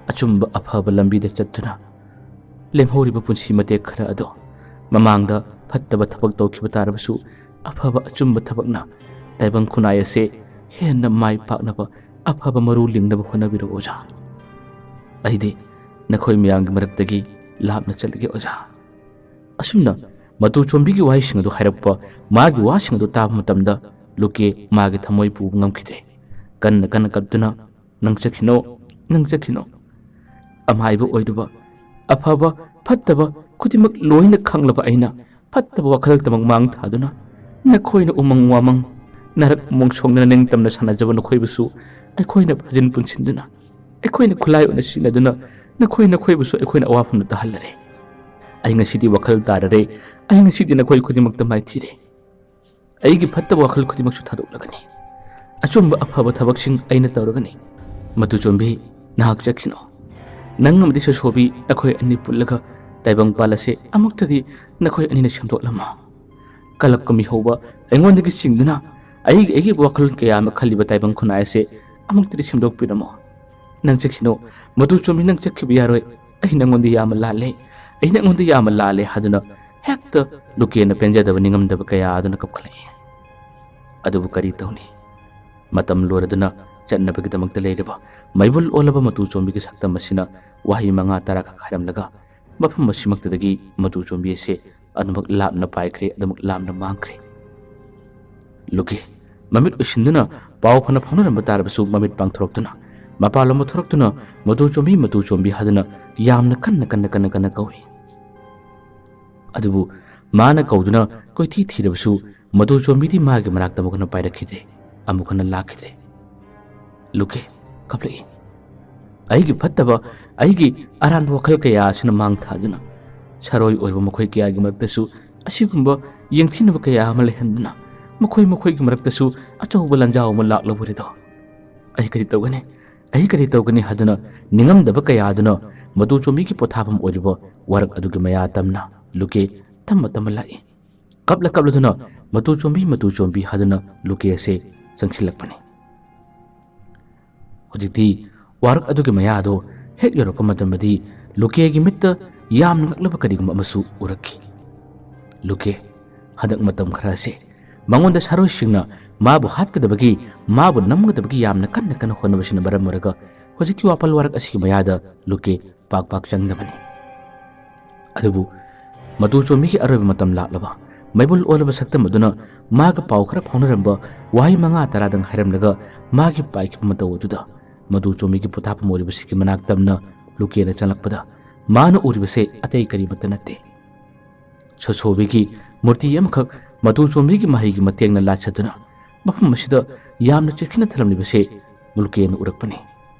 ꯑꯆꯨꯝꯕ ꯑꯐꯕ ꯂꯝꯕꯤꯗ ꯆꯠꯇꯨꯅ ꯂꯦꯝꯍꯧꯔꯤꯕ ꯄꯨꯟꯁꯤ ꯃꯇꯦꯛ ꯈꯔ ꯑꯗꯣ ꯃꯃꯥꯡꯗ ꯐꯠꯇꯕ ꯊꯕꯛ ꯇꯧꯈꯤꯕ ꯇꯥꯔꯕꯁꯨ, ꯑꯐꯕ ꯑꯆꯨꯝꯕ ꯊꯕꯛꯅ ꯇꯥꯏꯕꯪ ꯈꯨꯟꯅꯥꯏ ꯑꯁꯦ ꯍꯦꯟꯅ ꯃꯥꯏ ꯄꯥꯛꯅꯕ, ꯑꯐꯕ ꯃꯔꯨ ꯂꯤꯡꯅꯕ ꯍꯣꯠꯅꯕꯤꯔꯛꯎ ꯑꯣꯖꯥ꯫ ꯑꯩꯗꯤ ꯅꯈꯣꯏ ꯃꯌꯥꯝꯒꯤ ꯃꯔꯛꯇꯒꯤ ꯂꯥꯞꯅ ꯆꯠꯂꯒꯦ ꯑꯣꯖꯥ꯫ ꯑꯁꯨꯝꯅ ꯃꯇꯨ ꯆꯣꯝꯕꯤꯒꯤ ꯋꯥꯍꯩꯁꯤꯡ ꯑꯗꯨ ꯍꯥꯏꯔꯛꯄ, ꯃꯥꯒꯤ ꯋꯥꯁꯤꯡ ꯑꯗꯨ ꯇꯥꯕ ꯃꯇꯝꯗ ꯂꯨꯀꯦ ꯃꯥꯒꯤ ꯊꯃꯣꯏ ꯄꯨꯕ ꯉꯝꯈꯤꯗ꯭ꯔꯦ꯫ ꯀꯟꯅ ꯀꯟꯅ ꯀꯞꯇꯨꯅ, "ꯅꯪ ꯆꯠꯈꯤꯅꯣ, ꯅꯪ ꯆꯠꯈꯤꯅꯣ꯫ ꯑꯃꯥꯏꯕ ꯑꯣꯏꯔꯨꯕ, ꯑꯐꯕ ꯐꯠꯇꯕ ꯈꯨꯗꯤꯡꯃꯛ ꯂꯣꯏꯅ ꯈꯪꯂꯕ ꯑꯩꯅ ꯐꯠꯇꯕ ꯋꯥꯈꯜꯇꯃꯛ ꯃꯥꯡ ꯊꯥꯗꯨꯅ, ꯅꯈꯣꯏꯅ ꯎꯃꯪ ꯋꯥꯃꯪ, ꯅꯥꯔꯛ ꯃꯣꯡꯁꯣꯡꯗꯅ ꯅꯤꯡꯇꯝꯅ ꯁꯥꯟꯅꯖꯕ ꯅꯈꯣꯏꯕꯨꯁꯨ ꯑꯩꯈꯣꯏꯅ ꯐꯥꯖꯤꯟ ꯄꯨꯟꯁꯤꯟꯗꯨꯅ, ꯑꯩꯈꯣꯏꯅ ꯈꯨꯠꯂꯥꯏ ꯑꯣꯏꯅ ꯁꯤꯖꯤꯟꯅꯗꯨꯅ ꯅꯈꯣꯏ ꯅꯈꯣꯏꯕꯨꯁꯨ ꯑꯩꯈꯣꯏꯅ ꯑꯋꯥꯐꯝꯗ ꯇꯥꯍꯜꯂꯔꯦ꯫ ꯑꯩ ꯉꯁꯤꯗꯤ ꯋꯥꯈꯜ ꯇꯥꯔꯔꯦ꯫ ꯑꯩ ꯉꯁꯤꯗꯤ ꯅꯈꯣꯏ ꯈꯨꯗꯤꯡꯃꯛꯇ ꯃꯥꯏꯊꯤꯔꯦ꯫ ꯑꯩꯒꯤ ꯐꯠꯇꯕ ꯋꯥꯈꯜ ꯈꯨꯗꯤꯡꯃꯛꯁꯨ ꯊꯥꯗꯣꯛꯂꯒꯅꯤ꯫ ꯑꯆꯨꯝꯕ ꯑꯐꯕ ꯊꯕꯛꯁꯤꯡ ꯑꯩꯅ ꯇꯧꯔꯒꯅꯤ꯫ ꯃꯇꯨ ꯆꯣꯝꯕꯤ, ꯅꯍꯥꯛ ꯆꯠꯈꯤꯅꯣ꯫ ꯅꯪ ꯑꯃꯗꯤ ꯁꯣꯁꯣꯕꯤ, ꯅꯈꯣꯏ ꯑꯅꯤ ꯄꯨꯜꯂꯒ ꯇꯥꯏꯕꯪ ꯄꯥꯜ ꯑꯁꯦ ꯑꯃꯨꯛꯇꯗꯤ ꯅꯈꯣꯏ ꯑꯅꯤꯅ ꯁꯦꯝꯗꯣꯛꯂꯝꯃꯣ꯫ ꯀꯂꯛ ꯀꯨꯝꯕꯤ ꯍꯧꯕ ꯑꯩꯉꯣꯟꯗꯒꯤ ꯆꯤꯡꯗꯨꯅ ꯑꯩꯒꯤ, ꯑꯩꯒꯤ ꯋꯥꯈꯜ ꯀꯌꯥ ꯑꯃ ꯈꯜꯂꯤꯕ ꯇꯥꯏꯕꯪ ꯈꯨꯟꯅꯥꯏ ꯑꯁꯦ ꯑꯃꯨꯛꯇꯗꯤ ꯁꯦꯝꯗꯣꯛꯄꯤꯔꯝꯃꯣ꯫ ꯅꯪ ꯆꯠꯈꯤꯅꯣ, ꯃꯇꯨ ꯆꯣꯝꯕꯤ, ꯅꯪ ꯆꯠꯈꯤꯕ ꯌꯥꯔꯣꯏ꯫ ꯑꯩ ꯅꯪꯉꯣꯟꯗ ꯌꯥꯝꯅ ꯂꯥꯜꯂꯦ, ꯑꯩ ꯅꯪꯉꯣꯟꯗ ꯌꯥꯝꯅ ꯂꯥꯜꯂꯦ" ꯍꯥꯏꯗꯨꯅ ꯍꯦꯛꯇ ꯂꯨꯀꯦꯅ ꯄꯦꯟꯖꯗꯕ ꯅꯤꯡꯉꯝꯗꯕ ꯀꯌꯥ ꯑꯗꯨꯅ ꯀꯞꯈꯠꯂꯛꯏ꯫ ꯑꯗꯨꯕꯨ ꯀꯔꯤ ꯇꯧꯅꯤ? ꯃꯇꯝ ꯂꯣꯏꯔꯗꯨꯅ ꯆꯠꯅꯕꯒꯤꯗꯃꯛꯇ ꯂꯩꯔꯤꯕ ꯃꯩꯕꯨꯜ ꯑꯣꯜꯂꯕ ꯃꯇꯨ ꯆꯣꯝꯕꯤꯒꯤ ꯁꯛꯇꯝ ꯑꯁꯤꯅ ꯋꯥꯍꯩ ꯃꯉꯥ ꯇꯔꯥ ꯈꯛ ꯍꯥꯏꯔꯝꯂꯒ ꯃꯐꯝ ꯑꯁꯤꯃꯛꯇꯗꯒꯤ ꯃꯇꯨ ꯆꯣꯝꯕꯤ ꯑꯁꯤ ꯑꯗꯨꯃꯛ ꯂꯥꯞꯅ ꯄꯥꯏꯈ꯭ꯔꯦ, ꯑꯗꯨꯃꯛ ꯂꯥꯞꯅ ꯃꯥꯡꯈ꯭ꯔꯦ꯫ ꯂꯨꯀꯦ ꯃꯃꯤꯠ ꯎꯏꯁꯤꯟꯗꯨꯅ ꯄꯥꯎ ꯐꯅ ꯐꯥꯎꯅꯔꯝꯕ ꯇꯥꯔꯕꯁꯨ ꯃꯃꯤꯠ ꯄꯥꯡꯊꯣꯔꯛꯇꯨꯅ ꯃꯄꯥꯟꯂꯣꯝꯗ ꯊꯣꯔꯛꯇꯨꯅ ꯃꯇꯨ ꯆꯣꯝꯕꯤ, ꯃꯇꯨ ꯆꯣꯝꯕꯤ ꯍꯥꯏꯗꯨꯅ ꯌꯥꯝꯅ ꯀꯟꯅ, ꯀꯟꯅ, ꯀꯟꯅ, ꯀꯟꯅ ꯀꯧꯏ꯫ ꯑꯗꯨꯕꯨ ꯃꯥꯅ ꯀꯧꯗꯨꯅ ꯀꯣꯏꯊꯤ ꯊꯤꯔꯕꯁꯨ ꯃꯇꯨ ꯆꯣꯝꯕꯤꯗꯤ ꯃꯥꯒꯤ ꯃꯅꯥꯛꯇ ꯑꯃꯨꯛ ꯍꯟꯅ ꯄꯥꯏꯔꯛꯈꯤꯗ꯭ꯔꯦ, ꯑꯃꯨꯛ ꯍꯟꯅ ꯂꯥꯛꯈꯤꯗ꯭ꯔꯦ꯫ ꯂꯨꯀꯦ ꯀꯞꯂꯛꯏ꯫ ꯑꯩꯒꯤ ꯐꯠꯇꯕ, ꯑꯩꯒꯤ ꯑꯔꯥꯟꯕ ꯋꯥꯈꯜ ꯀꯌꯥ ꯑꯁꯤꯅ ꯃꯥꯡ ꯊꯥꯗꯨꯅ ꯁꯥꯔꯣꯏ ꯑꯣꯏꯕ ꯃꯈꯣꯏ ꯀꯌꯥꯒꯤ ꯃꯔꯛꯇꯁꯨ ꯑꯁꯤꯒꯨꯝꯕ ꯌꯦꯡꯊꯤꯅꯕ ꯀꯌꯥ ꯑꯃ ꯂꯩꯍꯟꯗꯨꯅ ꯃꯈꯣꯏ ꯃꯈꯣꯏꯒꯤ ꯃꯔꯛꯇꯁꯨ ꯑꯆꯧꯕ ꯂꯥꯟꯖꯥꯎ ꯑꯃ ꯂꯥꯛꯂꯕꯨꯔꯤꯗꯣ꯫ ꯑꯩ ꯀꯔꯤ ꯇꯧꯒꯅꯤ? ꯑꯩ ꯀꯔꯤ ꯇꯧꯒꯅꯤ ꯍꯥꯏꯗꯨꯅ ꯅꯤꯡꯉꯝꯗꯕ ꯀꯌꯥ ꯑꯗꯨꯅ ꯃꯇꯨ ꯆꯣꯝꯕꯤꯒꯤ ꯄꯣꯊꯥꯐꯝ ꯑꯣꯏꯔꯤꯕ ꯋꯥꯔꯛ ꯑꯗꯨꯒꯤ ꯃꯌꯥ ꯇꯝꯅ ꯂꯨꯀꯦ ꯇꯞꯅ ꯇꯞꯅ ꯂꯥꯛꯏ꯫ ꯀꯞꯂ ꯀꯞꯂꯗꯨꯅ ꯃꯇꯨ ꯆꯣꯝꯕꯤ, ꯃꯇꯨ ꯆꯣꯝꯕꯤ ꯍꯥꯏꯗꯨꯅ ꯂꯨꯀꯦ ꯑꯁꯦ ꯆꯪꯁꯤꯜꯂꯛꯄꯅꯤ꯫ ꯍꯧꯖꯤꯛꯇꯤ ꯋꯥꯔꯛ ꯑꯗꯨꯒꯤ ꯃꯌꯥ ꯑꯗꯣ ꯍꯦꯛ ꯌꯧꯔꯛꯄ ꯃꯇꯝꯗꯗꯤ ꯂꯨꯀꯦꯒꯤ ꯃꯤꯠꯇ ꯌꯥꯝꯅ ꯉꯛꯂꯕ ꯀꯔꯤꯒꯨꯝꯕ ꯑꯃꯁꯨ ꯎꯔꯛꯈꯤ꯫ ꯂꯨꯀꯦ, ꯍꯟꯗꯛ ꯃꯇꯝ ꯈꯔ ꯑꯁꯦ ꯃꯉꯣꯟꯗ ꯁꯥꯔꯣꯏꯁꯤꯡꯅ ꯃꯥꯕꯨ ꯍꯥꯠꯀꯗꯕꯒꯤ, ꯃꯥꯕꯨ ꯅꯝꯒꯗꯕꯒꯤ ꯌꯥꯝꯅ ꯀꯟꯅ ꯀꯟꯅ ꯍꯣꯠꯅꯕꯁꯤꯅ ꯃꯔꯝ ꯑꯣꯏꯔꯒ ꯍꯧꯖꯤꯛꯀꯤ ꯋꯥꯄꯜ ꯋꯥꯔꯛ ꯑꯁꯤꯒꯤ ꯃꯌꯥꯗ ꯂꯨꯀꯦ ꯄꯥꯛ ꯄꯥꯛ ꯆꯪꯗꯕꯅꯤ꯫ ꯑꯗꯨꯕꯨ ꯃꯇꯨ ꯆꯣꯝꯕꯤꯒꯤ ꯑꯔꯣꯏꯕ ꯃꯇꯝ ꯂꯥꯛꯂꯕ ꯃꯩꯕꯨꯜ ꯑꯣꯜꯂꯕ ꯁꯛꯇꯝ ꯑꯗꯨꯅ ꯃꯥꯒ ꯄꯥꯎ ꯈꯔ ꯐꯥꯎꯅꯔꯝꯕ ꯋꯥꯍꯩ ꯃꯉꯥ ꯇꯔꯥꯗꯪ ꯍꯥꯏꯔꯝꯂꯒ ꯃꯥꯒꯤ ꯄꯥꯏꯈꯤꯕ ꯃꯇꯧ ꯑꯗꯨꯗ ꯃꯇꯨ ꯆꯣꯝꯕꯤꯒꯤ ꯄꯣꯊꯥꯐꯝ ꯑꯣꯏꯔꯤꯕꯁꯤꯒꯤ ꯃꯅꯥꯛ ꯇꯝꯅ ꯂꯨꯀꯦꯅ ꯆꯪꯂꯛꯄꯗ ꯃꯥꯅ ꯎꯔꯤꯕꯁꯦ ꯑꯇꯩ ꯀꯔꯤꯃꯠꯇ ꯅꯠꯇꯦ꯫ ꯁꯣꯁꯣꯕꯤꯒꯤ ꯃꯨꯔꯇꯤ ꯑꯃꯈꯛ ꯃꯇꯨ ꯆꯣꯝꯕꯤꯒꯤ ꯃꯍꯩꯒꯤ ꯃꯇꯦꯡꯅ ꯂꯥꯠꯆꯗꯨꯅ ꯃꯐꯝ ꯑꯁꯤꯗ ꯌꯥꯝꯅ ꯆꯦꯛꯁꯤꯟꯅ ꯊꯝꯂꯝꯂꯤꯕꯁꯦ ꯂꯨꯀꯦꯅ ꯎꯔꯛꯄꯅꯤ꯫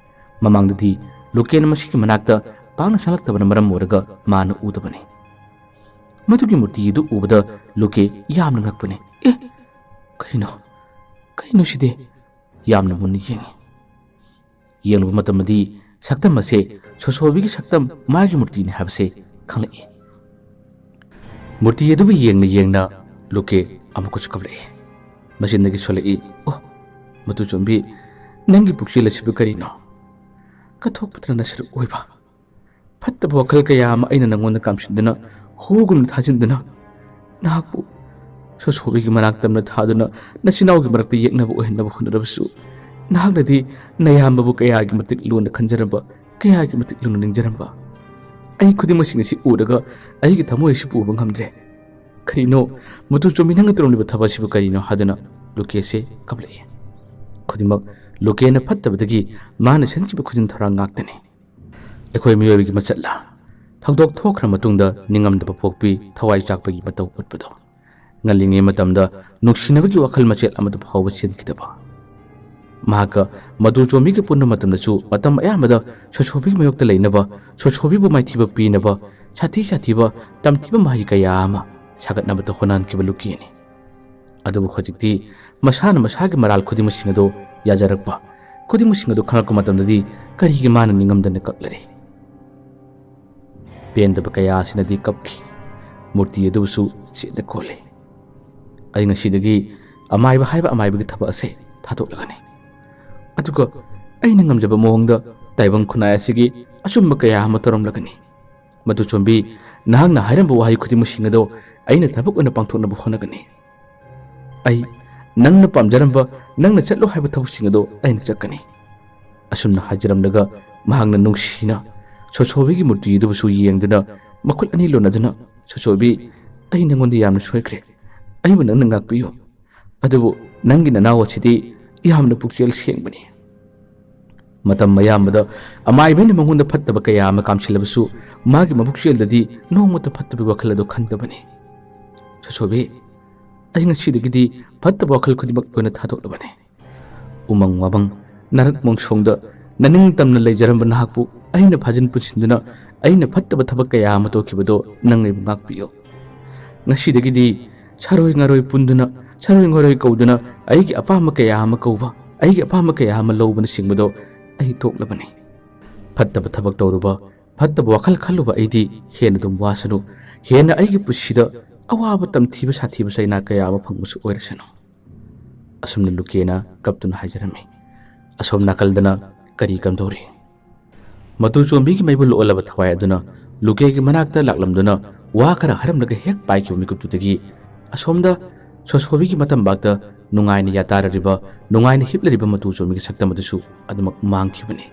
ꯃꯃꯥꯡꯗꯗꯤ ꯂꯨꯀꯦꯅ ꯃꯁꯤꯒꯤ ꯃꯅꯥꯛꯇ ꯄꯥꯛꯅ ꯆꯪꯂꯛꯇꯕꯅ ꯃꯔꯝ ꯑꯣꯏꯔꯒ ꯃꯥꯅ ꯎꯗꯕꯅꯤ꯫ ꯃꯗꯨꯒꯤ ꯃꯨꯔꯇꯤ ꯑꯗꯨ ꯎꯕꯗ ꯂꯨꯀꯦ ꯌꯥꯝꯅ ꯉꯛꯄꯅꯤ꯫ "ꯑꯦ, ꯀꯔꯤꯅꯣ? ꯀꯔꯤꯅꯣ ꯁꯤꯗꯤ?" ꯌꯥꯝꯅ ꯃꯨꯟꯅ ꯌꯦꯡꯉꯤ꯫ ꯌꯦꯡꯂꯨꯕ ꯃꯇꯝꯗꯗꯤ ꯁꯛꯇꯝ ꯑꯁꯦ ꯁꯣꯁꯣꯕꯤꯒꯤ ꯁꯛꯇꯝ, ꯃꯥꯒꯤ ꯃꯨꯔꯇꯤꯅꯤ ꯍꯥꯏꯕꯁꯦ ꯈꯪꯂꯛꯏ꯫ ꯃꯨꯔꯇꯤ ꯑꯗꯨꯕꯨ ꯌꯦꯡꯅ ꯌꯦꯡꯅ ꯂꯨꯀꯦ ꯑꯃꯨꯛꯀꯁꯨ ꯀꯞꯂꯛꯏ꯫ ꯃꯆꯤꯟꯗꯒꯤ ꯁꯣꯜꯂꯛꯏ, "ꯑꯣ, ꯃꯇꯨ ꯆꯣꯝꯕꯤ, ꯅꯪꯒꯤ ꯄꯨꯛꯆꯦꯜ ꯑꯁꯤꯕꯨ ꯀꯔꯤꯅꯣ? ꯀꯠꯊꯣꯛꯄꯗꯅ ꯅꯁꯔꯨꯛ ꯑꯣꯏꯕ꯫ ꯐꯠꯇꯕ ꯋꯥꯈꯜ ꯀꯌꯥ ꯑꯃ ꯑꯩꯅ ꯅꯪꯉꯣꯟꯗ ꯀꯥꯝꯁꯤꯟꯗꯨꯅ, ꯍꯨꯒꯨꯝꯅ ꯊꯥꯖꯤꯟꯗꯨꯅ, ꯅꯍꯥꯛꯄꯨ ꯁꯣꯁꯣꯕꯤꯒꯤ ꯃꯅꯥꯛ ꯇꯝꯅ ꯊꯥꯗꯨꯅ ꯅꯆꯤꯟ ꯅꯅꯥꯎꯒꯤ ꯃꯔꯛꯇ ꯌꯦꯛꯅꯕ ꯑꯣꯏꯍꯟꯅꯕ ꯍꯣꯠꯅꯔꯕꯁꯨ, ꯅꯍꯥꯛꯅꯗꯤ ꯅꯌꯥꯝꯕꯕꯨ ꯀꯌꯥꯒꯤ ꯃꯇꯤꯛ ꯂꯨꯅ ꯈꯟꯖꯔꯝꯕ, ꯀꯌꯥꯒꯤ ꯃꯇꯤꯛ ꯂꯨꯅ ꯅꯤꯡꯖꯔꯝꯕ꯫ ꯑꯩ ꯈꯨꯗꯤꯡꯃꯛꯁꯤꯡ ꯑꯁꯤ ꯎꯔꯒ ꯑꯩꯒꯤ ꯊꯃꯣꯏ ꯑꯁꯤ ꯄꯨꯕ ꯉꯝꯗ꯭ꯔꯦ꯫ ꯀꯔꯤꯅꯣ, ꯃꯇꯨ ꯆꯣꯝꯕꯤ, ꯅꯪꯅ ꯇꯧꯔꯝꯂꯤꯕ ꯊꯕꯛ ꯑꯁꯤꯕꯨ ꯀꯔꯤꯅꯣ?" ꯍꯥꯏꯗꯨꯅ ꯂꯨꯀꯦꯁꯦ ꯀꯞꯂꯛꯏ꯫ ꯈꯨꯗꯤꯡꯃꯛ ꯂꯨꯀꯦꯅ ꯐꯠꯇꯕꯗꯒꯤ ꯃꯥꯅ ꯁꯤꯟꯈꯤꯕ ꯈꯨꯖꯤꯟ ꯊꯧꯔꯥꯡ ꯉꯥꯛꯇꯅꯤ꯫ ꯑꯩꯈꯣꯏ ꯃꯤꯑꯣꯏꯕꯒꯤ ꯃꯆꯠꯂꯥ? ꯊꯧꯗꯣꯛ ꯊꯣꯛꯈ꯭ꯔ ꯃꯇꯨꯡꯗ ꯅꯤꯡꯉꯝꯗꯕ ꯄꯣꯛꯄꯤ, ꯊꯋꯥꯏ ꯆꯥꯛꯄꯒꯤ ꯃꯇꯧ ꯎꯠꯄꯗꯣ꯫ ꯉꯜꯂꯤꯉꯩ ꯃꯇꯝꯗ ꯅꯨꯡꯁꯤꯅꯕꯒꯤ ꯋꯥꯈꯜ ꯃꯆꯦꯠ ꯑꯃꯗꯨ ꯐꯥꯎꯕ ꯆꯦꯟꯈꯤꯗꯕ꯫ ꯃꯍꯥꯛꯀ ꯃꯇꯨ ꯆꯣꯝꯕꯤꯒ ꯄꯨꯟꯕ ꯃꯇꯝꯗꯁꯨ ꯃꯇꯝ ꯑꯌꯥꯝꯕꯗ ꯁꯣꯁꯣꯕꯤꯒꯤ ꯃꯥꯌꯣꯛꯇ ꯂꯩꯅꯕ, ꯁꯣꯁꯣꯕꯤꯕꯨ ꯃꯥꯏꯊꯤꯕ ꯄꯤꯅꯕ, ꯁꯥꯊꯤ ꯁꯥꯊꯤꯕ ꯇꯝꯊꯤꯕ ꯃꯍꯩ ꯀꯌꯥ ꯑꯃ ꯁꯥꯒꯠꯅꯕꯇ ꯍꯣꯠꯅꯍꯟꯈꯤꯕ ꯂꯨꯀꯦꯅꯤ꯫ ꯑꯗꯨꯕꯨ ꯍꯧꯖꯤꯛꯇꯤ ꯃꯁꯥꯅ ꯃꯁꯥꯒꯤ ꯃꯔꯥꯜ ꯈꯨꯗꯤꯡꯃꯛꯁꯤꯡ ꯑꯗꯨ ꯌꯥꯖꯔꯛꯄ, ꯈꯨꯗꯤꯡꯃꯛꯁꯤꯡ ꯑꯗꯨ ꯈꯪꯂꯛꯄ ꯃꯇꯝꯗꯗꯤ ꯀꯔꯤꯒꯤ ꯃꯥꯅ ꯅꯤꯡꯉꯝꯗꯅ ꯀꯛꯂꯔꯤ? ꯄꯦꯟꯗꯕ ꯀꯌꯥ ꯑꯁꯤꯅꯗꯤ ꯀꯞꯈꯤ꯫ ꯃꯨꯔꯇꯤ ꯑꯗꯨꯕꯨꯁꯨ ꯆꯦꯠꯅ ꯀꯣꯜꯂꯤ꯫ ꯑꯩ ꯉꯁꯤꯗꯒꯤ ꯑꯃꯥꯏꯕ ꯍꯥꯏꯕ ꯑꯃꯥꯏꯕꯒꯤ ꯊꯕꯛ ꯑꯁꯦ ꯊꯥꯗꯣꯛꯂꯒꯅꯤ꯫ ꯑꯗꯨꯒ ꯑꯩꯅ ꯉꯝꯖꯕ ꯃꯑꯣꯡꯗ ꯇꯥꯏꯕꯪ ꯈꯨꯟꯅꯥꯏ ꯑꯁꯤꯒꯤ ꯑꯆꯨꯝꯕ ꯀꯌꯥ ꯑꯃ ꯇꯧꯔꯝꯂꯒꯅꯤ꯫ ꯃꯗꯨ ꯆꯣꯝꯕꯤ, ꯅꯍꯥꯛꯅ ꯍꯥꯏꯔꯝꯕ ꯋꯥꯍꯩ ꯈꯨꯗꯤꯡꯃꯛꯁꯤꯡ ꯑꯗꯣ ꯑꯩꯅ ꯊꯕꯛ ꯑꯣꯏꯅ ꯄꯥꯡꯊꯣꯛꯅꯕ ꯍꯣꯠꯅꯒꯅꯤ꯫ ꯑꯩ ꯅꯪꯅ ꯄꯥꯝꯖꯔꯝꯕ, ꯅꯪꯅ ꯆꯠꯂꯣ ꯍꯥꯏꯕ ꯊꯕꯛꯁꯤꯡ ꯑꯗꯣ ꯑꯩꯅ ꯆꯠꯀꯅꯤ꯫ ꯑꯁꯨꯝꯅ ꯍꯥꯏꯖꯔꯝꯂꯒ ꯃꯍꯥꯛꯅ ꯅꯨꯡꯁꯤꯅ ꯁꯣꯁꯣꯕꯤꯒꯤ ꯃꯨꯔꯇꯤ ꯑꯗꯨꯕꯨꯁꯨ ꯌꯦꯡꯗꯨꯅ ꯃꯈꯨꯠ ꯑꯅꯤ ꯂꯣꯟꯅꯗꯨꯅ, "ꯁꯣꯁꯣꯕꯤ, ꯑꯩ ꯅꯉꯣꯟꯗ ꯌꯥꯝꯅ ꯁꯣꯏꯈ꯭ꯔꯦ꯫ ꯑꯩꯕꯨ ꯅꯪꯅ ꯉꯥꯛꯄꯤꯌꯨ꯫ ꯑꯗꯨꯕꯨ ꯅꯪꯒꯤ ꯅꯅꯥꯎ ꯑꯁꯤꯗꯤ ꯌꯥꯝꯅ ꯄꯨꯛꯆꯦꯜ ꯁꯦꯡꯕꯅꯤ꯫" ꯃꯇꯝ ꯑꯌꯥꯝꯕꯗ ꯑꯃꯥꯏꯕꯅ ꯃꯉꯣꯟꯗ ꯐꯠꯇꯕ ꯀꯌꯥ ꯑꯃ ꯀꯥꯝꯁꯤꯜꯂꯕꯁꯨ ꯃꯥꯒꯤ ꯃꯕꯨꯛꯆꯦꯜꯗꯗꯤ ꯅꯣꯡꯃꯇ ꯐꯠꯇꯕ ꯋꯥꯈꯜ ꯑꯗꯨ ꯈꯟꯗꯕꯅꯤ꯫ "ꯁꯣꯁꯣꯕꯤ, ꯑꯩ ꯉꯁꯤꯗꯒꯤꯗꯤ ꯐꯠꯇꯕ ꯋꯥꯈꯜ ꯈꯨꯗꯤꯡꯃꯛ ꯂꯣꯏꯅ ꯊꯥꯗꯣꯛꯂꯕꯅꯤ꯫ ꯎꯃꯪ ꯋꯥꯃꯪ, ꯅꯔꯛ ꯃꯣꯡꯁꯣꯡꯗ ꯅꯅꯤꯡ ꯇꯝꯅ ꯂꯩꯖꯔꯝꯕ ꯅꯍꯥꯛꯄꯨ ꯑꯩꯅ ꯐꯥꯖꯤꯟ ꯄꯨꯟꯁꯤꯟꯗꯨꯅ ꯑꯩꯅ ꯐꯠꯇꯕ ꯊꯕꯛ ꯀꯌꯥ ꯑꯃ ꯇꯧꯈꯤꯕꯗꯣ ꯅꯪ ꯑꯩꯕꯨ ꯉꯥꯛꯄꯤꯌꯨ꯫ ꯉꯁꯤꯗꯒꯤꯗꯤ ꯁꯥꯔꯣꯏ ꯉꯥꯔꯣꯏ ꯄꯨꯟꯗꯨꯅ, ꯁꯥꯔꯣꯏ ꯉꯥꯔꯣꯏ ꯀꯧꯗꯨꯅ ꯑꯩꯒꯤ ꯑꯄꯥꯝꯕ ꯀꯌꯥ ꯑꯃ ꯀꯧꯕ, ꯑꯩꯒꯤ ꯑꯄꯥꯝꯕ ꯀꯌꯥ ꯑꯃ ꯂꯧꯕꯅꯆꯤꯡꯕꯗꯣ ꯑꯩ ꯇꯣꯛꯂꯕꯅꯤ꯫ ꯐꯠꯇꯕ ꯊꯕꯛ ꯇꯧꯔꯨꯕ, ꯐꯠꯇꯕ ꯋꯥꯈꯜ ꯈꯜꯂꯨꯕ ꯑꯩꯗꯤ ꯍꯦꯟꯅ ꯑꯗꯨꯝ ꯋꯥꯁꯅꯨ, ꯍꯦꯟꯅ ꯑꯩꯒꯤ ꯄꯨꯟꯁꯤꯗ ꯑꯋꯥꯕ ꯇꯝꯊꯤꯕ ꯁꯥꯊꯤꯕ ꯆꯩꯅꯥ ꯀꯌꯥ ꯑꯃ ꯐꯪꯕꯁꯨ ꯑꯣꯏꯔꯁꯅꯨ꯫" ꯑꯁꯨꯝꯅ ꯂꯨꯀꯦꯅ ꯀꯞꯇꯨꯅ ꯍꯥꯏꯖꯔꯝꯃꯤ꯫ ꯑꯁꯣꯝ ꯅꯥꯀꯜꯗꯅ ꯀꯔꯤ ꯀꯝꯗꯧꯔꯤ? ꯃꯇꯨ ꯆꯣꯝꯕꯤꯒꯤ ꯃꯩꯕꯨꯜ ꯑꯣꯜꯂꯕ ꯊꯋꯥꯏ ꯑꯗꯨꯅ ꯂꯨꯀꯦꯒꯤ ꯃꯅꯥꯛꯇ ꯂꯥꯛꯂꯝꯗꯨꯅ ꯋꯥ ꯈꯔ ꯍꯥꯏꯔꯝꯂꯒ ꯍꯦꯛ ꯄꯥꯏꯈꯤꯕ ꯃꯤꯀꯨꯞꯇꯨꯗꯒꯤ ꯑꯁꯣꯝꯗ ꯁꯣꯁꯣꯕꯤꯒꯤ ꯃꯇꯝꯕꯥꯛꯇ ꯅꯨꯡꯉꯥꯏꯅ ꯌꯥꯇꯥꯔꯔꯤꯕ, ꯅꯨꯡꯉꯥꯏꯅ ꯍꯤꯞꯂꯔꯤꯕ ꯃꯇꯨ ꯆꯣꯝꯕꯤꯒꯤ ꯁꯛꯇꯝ ꯑꯗꯨꯁꯨ ꯑꯗꯨꯃꯛ ꯃꯥꯡꯈꯤꯕꯅꯤ꯫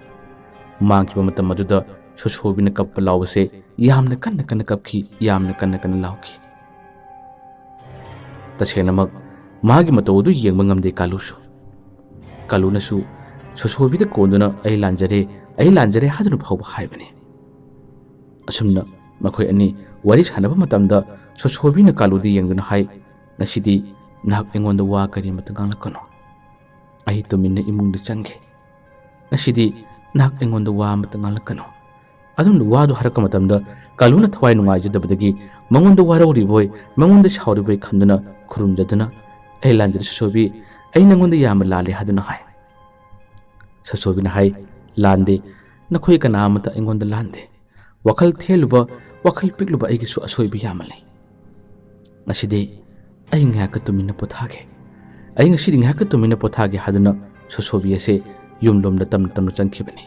ꯃꯥꯡꯈꯤꯕ ꯃꯇꯝ ꯑꯗꯨꯗ ꯁꯣꯁꯣꯕꯤꯅ ꯀꯞꯄ ꯂꯥꯎꯕꯁꯦ ꯌꯥꯝꯅ ꯀꯟꯅ ꯀꯟꯅ ꯀꯞꯈꯤ, ꯌꯥꯝꯅ ꯀꯟꯅ ꯀꯟꯅ ꯂꯥꯎꯈꯤ꯫ ꯇꯁꯦꯡꯅꯃꯛ ꯃꯥꯒꯤ ꯃꯇꯧ ꯑꯗꯨ ꯌꯦꯡꯕ ꯉꯝꯗꯦ ꯀꯥꯂꯨꯁꯨ꯫ ꯀꯥꯂꯨꯅꯁꯨ ꯁꯣꯁꯣꯕꯤꯗ ꯀꯣꯟꯗꯨꯅ "ꯑꯩ ꯂꯥꯟꯖꯔꯦ, ꯑꯩ ꯂꯥꯟꯖꯔꯦ" ꯍꯥꯏꯗꯨꯅ ꯐꯥꯎꯕ ꯍꯥꯏꯕꯅꯤ꯫ ꯑꯁꯨꯝꯅ ꯃꯈꯣꯏ ꯑꯅꯤ ꯋꯥꯔꯤ ꯁꯥꯟꯅꯕ ꯃꯇꯝꯗ ꯁꯣꯁꯣꯕꯤꯅ ꯀꯥꯂꯨꯗ ꯌꯦꯡꯗꯨꯅ ꯍꯥꯏ, "ꯉꯁꯤꯗꯤ ꯅꯍꯥꯛ ꯑꯩꯉꯣꯟꯗ ꯋꯥ ꯀꯔꯤ ꯑꯃꯠꯇ ꯉꯥꯡꯂꯛꯀꯅꯨ꯫ ꯑꯩ ꯇꯨꯃꯤꯟꯅ ꯏꯃꯨꯡꯗ ꯆꯪꯒꯦ꯫ ꯉꯁꯤꯗꯤ ꯅꯍꯥꯛ ꯑꯩꯉꯣꯟꯗ ꯋꯥ ꯑꯃꯠꯇ ꯉꯥꯡꯂꯛꯀꯅꯨ꯫" ꯑꯗꯨꯝꯅ ꯋꯥꯗꯨ ꯍꯥꯏꯔꯛꯄ ꯃꯇꯝꯗ ꯀꯥꯂꯨꯅ ꯊꯋꯥꯏ ꯅꯨꯡꯉꯥꯏꯖꯗꯕꯗꯒꯤ ꯃꯉꯣꯟꯗ ꯋꯥꯔꯧꯔꯤꯕꯣꯏ, ꯃꯉꯣꯟꯗ ꯁꯥꯎꯔꯤꯕꯣꯏ ꯈꯟꯗꯨꯅ ꯈꯨꯔꯨꯝꯖꯗꯨꯅ, "ꯑꯩ ꯂꯥꯟꯖꯔꯦ ꯁꯣꯁꯣꯕꯤ, ꯑꯩ ꯅꯉꯣꯟꯗ ꯌꯥꯝꯅ ꯂꯥꯜꯂꯦ" ꯍꯥꯏꯗꯨꯅ ꯍꯥꯏ꯫ ꯁꯣꯁꯣꯕꯤꯅ ꯍꯥꯏ, "ꯂꯥꯟꯗꯦ, ꯅꯈꯣꯏ ꯀꯅꯥ ꯑꯃꯠꯇ ꯑꯩꯉꯣꯟꯗ ꯂꯥꯟꯗꯦ꯫ ꯋꯥꯈꯜ ꯊꯦꯜꯂꯨꯕ, ꯋꯥꯈꯜ ꯄꯤꯛꯂꯨꯕ ꯑꯩꯒꯤꯁꯨ ꯑꯁꯣꯏꯕ ꯌꯥꯝꯅ ꯂꯩ꯫ ꯉꯁꯤꯗꯤ ꯑꯩ ꯉꯥꯏꯍꯥꯛꯀ ꯇꯨꯃꯤꯟꯅ ꯄꯣꯊꯥꯒꯦ꯫ ꯑꯩ ꯉꯁꯤꯗꯤ ꯉꯥꯏꯍꯥꯛꯀ ꯇꯨꯃꯤꯟꯅ ꯄꯣꯊꯥꯒꯦ" ꯍꯥꯏꯗꯨꯅ ꯁꯣꯁꯣꯕꯤ ꯑꯁꯦ ꯌꯨꯝꯂꯣꯝꯗ ꯇꯞꯅ ꯇꯞꯅ ꯆꯪꯈꯤꯕꯅꯤ꯫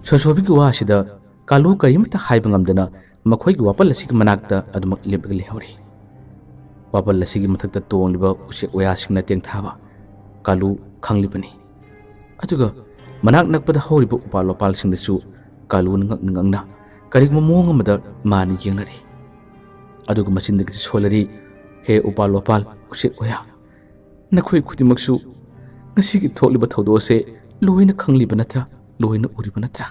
ꯁꯣꯁꯣꯕꯤꯒꯤ ꯋꯥ ꯑꯁꯤꯗ ꯀꯥꯂꯨ ꯀꯔꯤꯃꯠꯇ ꯍꯥꯏꯕ ꯉꯝꯗꯅ ꯃꯈꯣꯏꯒꯤ ꯋꯥꯄꯜ ꯑꯁꯤꯒꯤ ꯃꯅꯥꯛꯇ ꯑꯗꯨꯃꯛ ꯂꯦꯞꯂꯒ ꯂꯩꯍꯧꯔꯤ꯫ ꯋꯥꯄꯜ ꯑꯁꯤꯒꯤ ꯃꯊꯛꯇ ꯇꯣꯡꯂꯤꯕ ꯎꯆꯦꯛ ꯋꯥꯌꯥꯁꯤꯡꯅ ꯇꯦꯟꯊꯥꯕ ꯀꯥꯂꯨ ꯈꯪꯂꯤꯕꯅꯤ꯫ ꯑꯗꯨꯒ ꯃꯅꯥꯛ ꯅꯛꯄꯗ ꯍꯧꯔꯤꯕ ꯎꯄꯥꯜ ꯋꯥꯄꯥꯜꯁꯤꯡꯗꯁꯨ ꯀꯥꯂꯨꯅ ꯉꯛꯅ ꯉꯛꯅ ꯀꯔꯤꯒꯨꯝꯕ ꯃꯑꯣꯡ ꯑꯃꯗ ꯃꯥꯅ ꯌꯦꯡꯅꯔꯤ꯫ ꯑꯗꯨꯒ ꯃꯆꯤꯟꯗꯒꯤ ꯁꯣꯜꯂꯔꯤ, "ꯍꯦ ꯎꯄꯥꯜ ꯋꯥꯄꯥꯜ, ꯎꯆꯦꯛ ꯋꯥꯌꯥ, ꯅꯈꯣꯏ ꯈꯨꯗꯤꯡꯃꯛꯁꯨ ꯉꯁꯤꯒꯤ ꯊꯣꯛꯂꯤꯕ ꯊꯧꯗꯣꯛ ꯑꯁꯦ ꯂꯣꯏꯅ ꯈꯪꯂꯤꯕ ꯅꯠꯇ꯭ꯔꯥ? ꯂꯣꯏꯅ ꯎꯔꯤꯕ ꯅꯠꯇ꯭ꯔꯥ?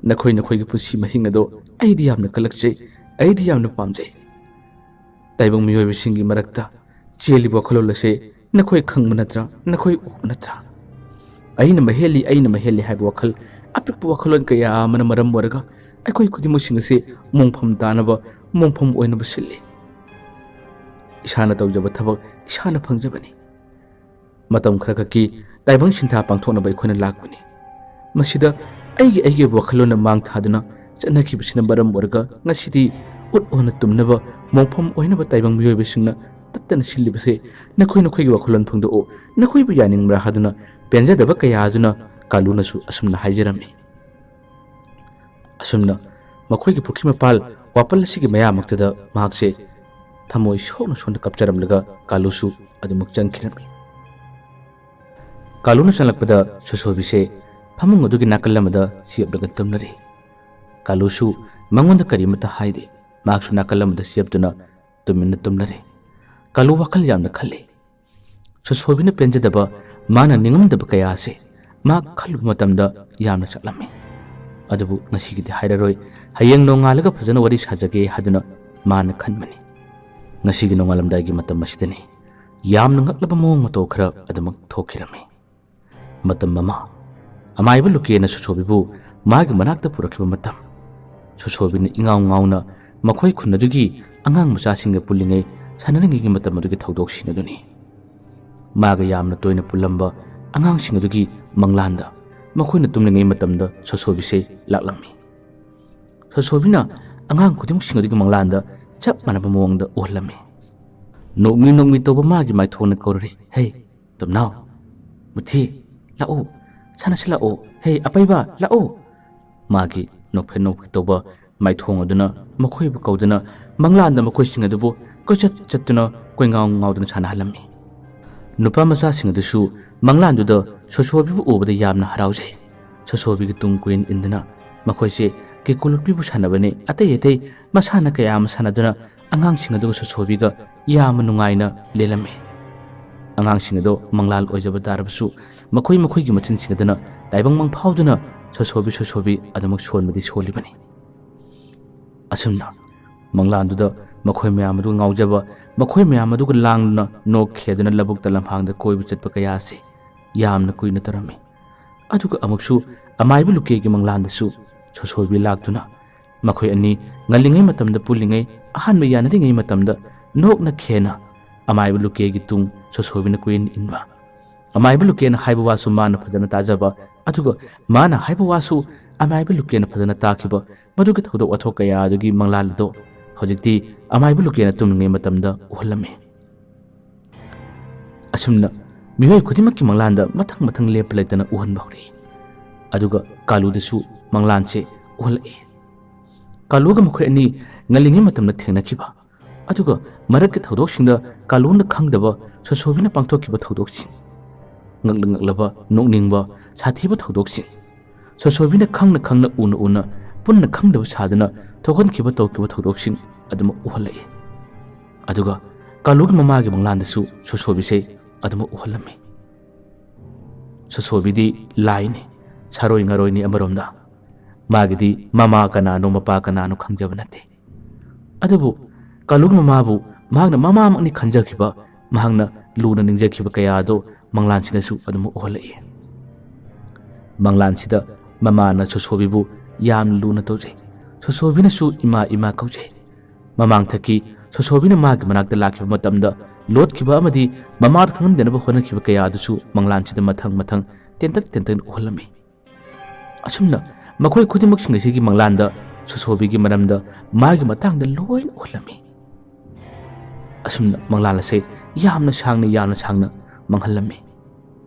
ꯅꯈꯣꯏ ꯅꯈꯣꯏꯒꯤ ꯄꯨꯟꯁꯤ ꯃꯍꯤꯡ ꯑꯗꯣ ꯑꯩꯗꯤ ꯌꯥꯝꯅ ꯀꯜꯂꯛꯆꯩ, ꯑꯩꯗꯤ ꯌꯥꯝꯅ ꯄꯥꯝꯖꯩ꯫ ꯇꯥꯏꯕꯪ ꯃꯤꯑꯣꯏꯕꯁꯤꯡꯒꯤ ꯃꯔꯛꯇ ꯆꯦꯜꯂꯤꯕ ꯋꯥꯈꯜꯂꯣꯟ ꯑꯁꯦ ꯅꯈꯣꯏ ꯈꯪꯕ ꯅꯠꯇ꯭ꯔꯥ? ꯅꯈꯣꯏ ꯎꯕ ꯅꯠꯇ꯭ꯔꯥ? ꯑꯩꯅ ꯃꯍꯦꯜꯂꯤ, ꯑꯩꯅ ꯃꯍꯦꯜꯂꯤ ꯍꯥꯏꯕ ꯋꯥꯈꯜ, ꯑꯄꯤꯛꯄ ꯋꯥꯈꯜꯂꯣꯟ ꯀꯌꯥ ꯑꯃꯅ ꯃꯔꯝ ꯑꯣꯏꯔꯒ ꯑꯩꯈꯣꯏ ꯈꯨꯗꯤꯡꯃꯛꯁꯤꯡ ꯑꯁꯤ ꯃꯣꯡꯐꯝ ꯇꯥꯅꯕ, ꯃꯣꯡꯐꯝ ꯑꯣꯏꯅꯕ ꯁꯤꯜꯂꯤ꯫ ꯏꯁꯥꯅ ꯇꯧꯖꯕ ꯊꯕꯛ ꯏꯁꯥꯅ ꯐꯪꯖꯕꯅꯤ꯫ ꯃꯇꯝ ꯈꯔꯈꯛꯀꯤ ꯇꯥꯏꯕꯪ ꯁꯤꯟꯊꯥ ꯄꯥꯡꯊꯣꯛꯅꯕ ꯑꯩꯈꯣꯏꯅ ꯂꯥꯛꯄꯅꯤ꯫ ꯃꯁꯤꯗ ꯑꯩꯒꯤ ꯑꯩꯒꯤ ꯋꯥꯈꯜꯂꯣꯟꯅ ꯃꯥꯡ ꯊꯥꯗꯨꯅ ꯆꯠꯅꯈꯤꯕꯁꯤꯅ ꯃꯔꯝ ꯑꯣꯏꯔꯒ ꯉꯁꯤꯗꯤ ꯎꯠ ꯑꯣꯏꯅ ꯇꯨꯝꯅꯕ, ꯃꯣꯡꯐꯝ ꯑꯣꯏꯅꯕ ꯇꯥꯏꯕꯪ ꯃꯤꯑꯣꯏꯕꯁꯤꯡꯅ ꯇꯠꯇꯅ ꯁꯤꯜꯂꯤꯕꯁꯦ ꯅꯈꯣꯏ ꯅꯈꯣꯏꯒꯤ ꯋꯥꯈꯜꯂꯣꯟ ꯐꯣꯡꯗꯣꯛꯎ, ꯅꯈꯣꯏꯕꯨ ꯌꯥꯅꯤꯡꯕ꯭ꯔꯥ ꯍꯥꯏꯗꯨꯅ ꯄꯦꯟꯖꯗꯕ ꯀꯌꯥ ꯑꯗꯨꯅ ꯀꯥꯂꯨꯅꯁꯨ ꯑꯁꯨꯝꯅ ꯍꯥꯏꯖꯔꯝꯃꯤ꯫ ꯑꯁꯨꯝꯅ ꯃꯈꯣꯏꯒꯤ ꯄꯨꯈ꯭ꯔꯤ ꯃꯄꯥꯜ ꯋꯥꯄꯜ ꯑꯁꯤꯒꯤ ꯃꯌꯥꯃꯛꯇꯗ ꯃꯍꯥꯛꯁꯦ ꯊꯃꯣꯏ ꯁꯣꯛꯅ ꯁꯣꯛꯅ ꯀꯞꯆꯔꯝꯂꯒ ꯀꯥꯂꯨꯁꯨ ꯑꯗꯨꯃꯛ ꯆꯪꯈꯤꯔꯝꯃꯤ꯫ ꯀꯥꯂꯨꯅ ꯆꯪꯂꯛꯄꯗ ꯁꯣꯁꯣꯕꯤꯁꯦ ꯐꯃꯨꯡ ꯑꯗꯨꯒꯤ ꯅꯥꯀꯜ ꯑꯃꯗ ꯆꯦꯞꯂꯒ ꯇꯨꯝꯂꯔꯤ꯫ ꯀꯥꯂꯨꯁꯨ ꯃꯉꯣꯟꯗ ꯀꯔꯤꯃꯠꯇ ꯍꯥꯏꯗꯦ꯫ ꯃꯍꯥꯛꯁꯨ ꯅꯥꯀꯜ ꯑꯃꯗ ꯆꯦꯞꯇꯨꯅ ꯇꯨꯃꯤꯟꯅ ꯇꯨꯝꯂꯔꯤ꯫ ꯀꯥꯂꯨ ꯋꯥꯈꯜ ꯌꯥꯝꯅ ꯈꯜꯂꯤ꯫ ꯁꯣꯁꯣꯕꯤꯅ ꯄꯦꯟꯖꯗꯕ, ꯃꯥꯅ ꯅꯤꯡꯉꯝꯗꯕ ꯀꯌꯥ ꯑꯁꯦ ꯃꯍꯥꯛ ꯈꯜꯂꯨꯕ ꯃꯇꯝꯗ ꯌꯥꯝꯅ ꯆꯥꯛꯂꯝꯃꯤ꯫ ꯑꯗꯨꯕꯨ ꯉꯁꯤꯒꯤꯗꯤ ꯍꯥꯏꯔꯔꯣꯏ, ꯍꯌꯦꯡ ꯅꯣꯡꯉꯥꯜꯂꯒ ꯐꯖꯅ ꯋꯥꯔꯤ ꯁꯥꯖꯒꯦ ꯍꯥꯏꯗꯨꯅ ꯃꯥꯅ ꯈꯟꯕꯅꯤ꯫ ꯉꯁꯤꯒꯤ ꯅꯣꯡꯉꯥꯜꯂꯝꯗꯥꯏꯒꯤ ꯃꯇꯝ ꯑꯁꯤꯗꯅꯤ ꯌꯥꯝꯅ ꯉꯛꯂꯕ ꯃꯑꯣꯡ ꯃꯇꯧ ꯈꯔ ꯑꯗꯨꯃꯛ ꯊꯣꯛꯈꯤꯔꯝꯃꯤ꯫ ꯃꯇꯝ ꯑꯃ ꯑꯃꯥꯏꯕ ꯂꯨꯀꯦꯅ ꯁꯣꯁꯣꯕꯤꯕꯨ ꯃꯥꯒꯤ ꯃꯅꯥꯛꯇ ꯄꯨꯔꯛꯈꯤꯕ ꯃꯇꯝ, ꯁꯣꯁꯣꯕꯤꯅ ꯏꯉꯥꯎ ꯉꯥꯎꯅ ꯃꯈꯣꯏ ꯈꯨꯟ ꯑꯗꯨꯒꯤ ꯑꯉꯥꯡ ꯃꯆꯥꯁꯤꯡꯒ ꯄꯨꯜꯂꯤꯉꯩ ꯁꯥꯟꯅꯔꯤꯉꯩꯒꯤ ꯃꯇꯝ ꯑꯗꯨꯒꯤ ꯊꯧꯗꯣꯛꯁꯤꯡ ꯑꯗꯨꯅꯤ꯫ ꯃꯥꯒ ꯌꯥꯝꯅ ꯇꯣꯏꯅ ꯄꯨꯜꯂꯝꯕ ꯑꯉꯥꯡꯁꯤꯡ ꯑꯗꯨꯒꯤ ꯃꯪꯂꯥꯟꯗ ꯃꯈꯣꯏꯅ ꯇꯨꯝꯂꯤꯉꯩ ꯃꯇꯝꯗ ꯁꯣꯁꯣꯕꯤꯁꯦ ꯂꯥꯛꯂꯝꯃꯤ꯫ ꯁꯣꯁꯣꯕꯤꯅ ꯑꯉꯥꯡ ꯈꯨꯗꯤꯡꯃꯛꯁꯤꯡ ꯑꯗꯨꯒꯤ ꯃꯪꯂꯥꯟꯗ ꯆꯞ ꯃꯥꯟꯅꯕ ꯃꯑꯣꯡꯗ ꯎꯍꯜꯂꯝꯃꯤ꯫ ꯅꯣꯛꯃꯤ ꯅꯣꯛꯃꯤ ꯇꯧꯕ ꯃꯥꯒꯤ ꯃꯥꯏꯊꯣꯡꯅ ꯀꯧꯔꯔꯤ, "ꯍꯦ, ꯇꯨꯝꯅꯥꯎ, ꯃꯨꯊꯤ, ꯂꯥꯛꯑꯣ, ꯁꯥꯟꯅꯁꯤ ꯂꯥꯛꯑꯣ, ꯍꯦ, ꯑꯄꯩꯕ, ꯂꯥꯛꯑꯣ!" ꯃꯥꯒꯤ ꯅꯣꯛꯐꯦꯠ ꯅꯣꯛꯐꯦꯠ ꯇꯧꯕ ꯃꯥꯏꯊꯣꯡ ꯑꯗꯨꯅ ꯃꯈꯣꯏꯕꯨ ꯀꯧꯗꯨꯅ ꯃꯪꯂꯥꯟꯗ ꯃꯈꯣꯏꯁꯤꯡ ꯑꯗꯨꯕꯨ ꯀꯣꯏꯆꯠ ꯆꯠꯇꯨꯅ ꯀꯣꯏꯉꯥꯎ ꯉꯥꯎꯗꯨꯅ ꯁꯥꯟꯅꯍꯜꯂꯝꯃꯤ꯫ ꯅꯨꯄꯥ ꯃꯆꯥꯁꯤꯡ ꯑꯗꯨꯁꯨ ꯃꯪꯂꯥꯟꯗꯨꯗ ꯁꯣꯁꯣꯕꯤꯕꯨ ꯎꯕꯗ ꯌꯥꯝꯅ ꯍꯔꯥꯎꯖꯩ꯫ ꯁꯣꯁꯣꯕꯤꯒꯤ ꯇꯨꯡ ꯀꯣꯏꯏꯟ ꯏꯟꯗꯨꯅ ꯃꯈꯣꯏꯁꯦ ꯀꯦꯀꯨ ꯂꯣꯠꯄꯤꯕꯨ ꯁꯥꯟꯅꯕꯅꯤ, ꯑꯇꯩ ꯑꯇꯩ ꯃꯁꯥꯟꯅ ꯀꯌꯥ ꯑꯃ ꯁꯥꯟꯅꯗꯨꯅ ꯑꯉꯥꯡꯁꯤꯡ ꯑꯗꯨꯒ ꯁꯣꯁꯣꯕꯤꯒ ꯌꯥꯝꯅ ꯅꯨꯡꯉꯥꯏꯅ ꯂꯦꯜꯂꯝꯃꯤ꯫ ꯑꯉꯥꯡꯁꯤꯡ ꯑꯗꯣ ꯃꯪꯂꯥꯜ ꯑꯣꯏꯖꯕ ꯇꯥꯔꯕꯁꯨ ꯃꯈꯣꯏ ꯃꯈꯣꯏꯒꯤ ꯃꯆꯤꯟꯁꯤꯡ ꯑꯗꯨꯅ ꯇꯥꯏꯕꯪ ꯃꯪ ꯐꯥꯎꯗꯨꯅ "ꯁꯣꯁꯣꯕꯤ, ꯁꯣꯁꯣꯕꯤ" ꯑꯗꯨꯃꯛ ꯁꯣꯟꯕꯗꯤ ꯁꯣꯜꯂꯤꯕꯅꯤ꯫ ꯑꯁꯨꯝꯅ ꯃꯪꯂꯥꯟꯗꯨꯗ ꯃꯈꯣꯏ ꯃꯌꯥꯝ ꯑꯗꯨꯒ ꯉꯥꯎꯖꯕ, ꯃꯈꯣꯏ ꯃꯌꯥꯝ ꯑꯗꯨꯒ ꯂꯥꯡꯗꯨꯅ ꯅꯣꯛꯈꯦꯗꯨꯅ ꯂꯧꯕꯨꯛꯇ ꯂꯝꯍꯥꯡꯗ ꯀꯣꯏꯕ ꯆꯠꯄ ꯀꯌꯥ ꯑꯁꯤ ꯌꯥꯝꯅ ꯀꯨꯏꯅ ꯇꯧꯔꯝꯃꯤ꯫ ꯑꯗꯨꯒ ꯑꯃꯨꯛꯁꯨ ꯑꯃꯥꯏꯕ ꯂꯨꯀꯦꯒꯤ ꯃꯪꯂꯥꯟꯗꯁꯨ ꯁꯣꯁꯣꯕꯤ ꯂꯥꯛꯇꯨꯅ ꯃꯈꯣꯏ ꯑꯅꯤ ꯉꯜꯂꯤꯉꯩ ꯃꯇꯝꯗ ꯄꯨꯜꯂꯤꯉꯩ, ꯑꯍꯥꯟꯕ ꯌꯥꯅꯔꯤꯉꯩ ꯃꯇꯝꯗ ꯅꯣꯛꯅ ꯈꯦꯅ ꯑꯃꯥꯏꯕ ꯂꯨꯀꯦꯒꯤ ꯇꯨꯡ ꯁꯣꯁꯣꯕꯤꯅ ꯀꯣꯏꯏꯟ ꯏꯟꯕ, ꯑꯃꯥꯏꯕ ꯂꯨꯀꯦꯅ ꯍꯥꯏꯕ ꯋꯥꯁꯨ ꯃꯥꯅ ꯐꯖꯅ ꯇꯥꯖꯕ, ꯑꯗꯨꯒ ꯃꯥꯅ ꯍꯥꯏꯕ ꯋꯥꯁꯨ ꯑꯃꯥꯏꯕ ꯂꯨꯀꯦꯅ ꯐꯖꯅ ꯇꯥꯈꯤꯕ, ꯃꯗꯨꯒꯤ ꯊꯧꯗꯣꯛ ꯋꯥꯊꯣꯛ ꯀꯌꯥ ꯑꯗꯨꯒꯤ ꯃꯪꯂꯥꯟ ꯑꯗꯣ ꯍꯧꯖꯤꯛꯇꯤ ꯑꯃꯥꯏꯕ ꯂꯨꯀꯦꯅ ꯇꯨꯝꯂꯤꯉꯩ ꯃꯇꯝꯗ ꯎꯍꯜꯂꯝꯃꯤ꯫ ꯑꯁꯨꯝꯅ ꯃꯤꯑꯣꯏ ꯈꯨꯗꯤꯡꯃꯛꯀꯤ ꯃꯪꯂꯥꯟꯗ ꯃꯊꯪ ꯃꯊꯪ ꯂꯦꯞꯄ ꯂꯩꯇꯅ ꯎꯍꯟꯕ ꯍꯧꯔꯛꯏ꯫ ꯑꯗꯨꯒ ꯀꯥꯂꯨꯗꯁꯨ ꯃꯪꯂꯥꯟꯁꯦ ꯎꯍꯜꯂꯛꯏ꯫ ꯀꯥꯂꯨꯒ ꯃꯈꯣꯏ ꯑꯅꯤ ꯉꯜꯂꯤꯉꯩ ꯃꯇꯝꯗ ꯊꯦꯡꯅꯈꯤꯕ, ꯑꯗꯨꯒ ꯃꯔꯛꯀꯤ ꯊꯧꯗꯣꯛꯁꯤꯡꯗ ꯀꯥꯂꯨꯅ ꯈꯪꯗꯕ ꯁꯣꯁꯣꯕꯤꯅ ꯄꯥꯡꯊꯣꯛꯈꯤꯕ ꯊꯧꯗꯣꯛꯁꯤꯡ, ꯉꯛꯂ ꯉꯛꯂꯕ, ꯅꯣꯛꯅꯤꯡꯕ, ꯁꯥꯊꯤꯕ ꯊꯧꯗꯣꯛꯁꯤꯡ, ꯁꯣꯁꯣꯕꯤꯅ ꯈꯪꯅ ꯈꯪꯅ, ꯎꯅ ꯎꯅ, ꯄꯨꯟꯅ ꯈꯪꯗꯕ ꯁꯥꯗꯨꯅ ꯊꯣꯛꯍꯟꯈꯤꯕ ꯇꯧꯈꯤꯕ ꯊꯧꯗꯣꯛꯁꯤꯡ ꯑꯗꯨꯃꯛ ꯎꯍꯜꯂꯛꯏ꯫ ꯑꯗꯨꯒ ꯀꯥꯂꯨꯒꯤ ꯃꯃꯥꯒꯤ ꯃꯪꯂꯥꯟꯗꯁꯨ ꯁꯣꯁꯣꯕꯤꯁꯦ ꯑꯗꯨꯃꯛ ꯎꯍꯜꯂꯝꯃꯤ꯫ ꯁꯣꯁꯣꯕꯤꯗꯤ ꯂꯥꯏꯅꯤ, ꯁꯥꯔꯣꯏ ꯉꯥꯔꯣꯏꯅꯤ ꯑꯃꯔꯣꯝꯗ꯫ ꯃꯥꯒꯤꯗꯤ ꯃꯃꯥ ꯀꯅꯥꯅꯣ ꯃꯄꯥ ꯀꯅꯥꯅꯣ ꯈꯪꯖꯕ ꯅꯠꯇꯦ꯫ ꯑꯗꯨꯕꯨ ꯀꯥꯂꯨꯒꯤ ꯃꯃꯥꯕꯨ ꯃꯍꯥꯛꯅ ꯃꯃꯥꯃꯛꯅꯤ ꯈꯟꯖꯈꯤꯕ, ꯃꯍꯥꯛꯅ ꯂꯨꯅ ꯅꯤꯡꯖꯈꯤꯕ ꯀꯌꯥ ꯑꯗꯨ ꯃꯪꯂꯥꯟꯁꯤꯗꯁꯨ ꯑꯗꯨꯃꯛ ꯎꯍꯜꯂꯛꯏ꯫ ꯃꯪꯂꯥꯟꯁꯤꯗ ꯃꯃꯥꯅ ꯁꯣꯁꯣꯕꯤꯕꯨ ꯌꯥꯝꯅ ꯂꯨꯅ ꯇꯧꯖꯩ꯫ ꯁꯣꯁꯣꯕꯤꯅꯁꯨ "ꯏꯃꯥ, ꯏꯃꯥ" ꯀꯧꯖꯩ꯫ ꯃꯃꯥꯡꯊꯛꯀꯤ ꯁꯣꯁꯣꯕꯤꯅ ꯃꯥꯒꯤ ꯃꯅꯥꯛꯇ ꯂꯥꯛꯈꯤꯕ ꯃꯇꯝꯗ ꯂꯣꯠꯈꯤꯕ ꯑꯃꯗꯤ ꯃꯃꯥꯗ ꯈꯪꯍꯟꯗꯅꯕ ꯍꯣꯠꯅꯈꯤꯕ ꯀꯌꯥ ꯑꯗꯨꯁꯨ ꯃꯪꯂꯥꯟꯁꯤꯗ ꯃꯊꯪ ꯃꯊꯪ ꯇꯦꯟꯇꯛ ꯇꯦꯟꯇꯛꯅ ꯎꯍꯜꯂꯝꯃꯤ꯫ ꯑꯁꯨꯝꯅ ꯃꯈꯣꯏ ꯈꯨꯗꯤꯡꯃꯛꯁꯤꯡ ꯑꯁꯤꯒꯤ ꯃꯪꯂꯥꯟꯗ ꯁꯣꯁꯣꯕꯤꯒꯤ ꯃꯔꯝꯗ, ꯃꯥꯒꯤ ꯃꯇꯥꯡꯗ ꯂꯣꯏꯅ ꯎꯍꯜꯂꯝꯃꯤ꯫ ꯑꯁꯨꯝꯅ ꯃꯪꯂꯥꯟ ꯑꯁꯦ ꯌꯥꯝꯅ ꯁꯥꯡꯅ, ꯌꯥꯝꯅ ꯁꯥꯡꯅ ꯃꯪꯍꯜꯂꯝꯃꯤ꯫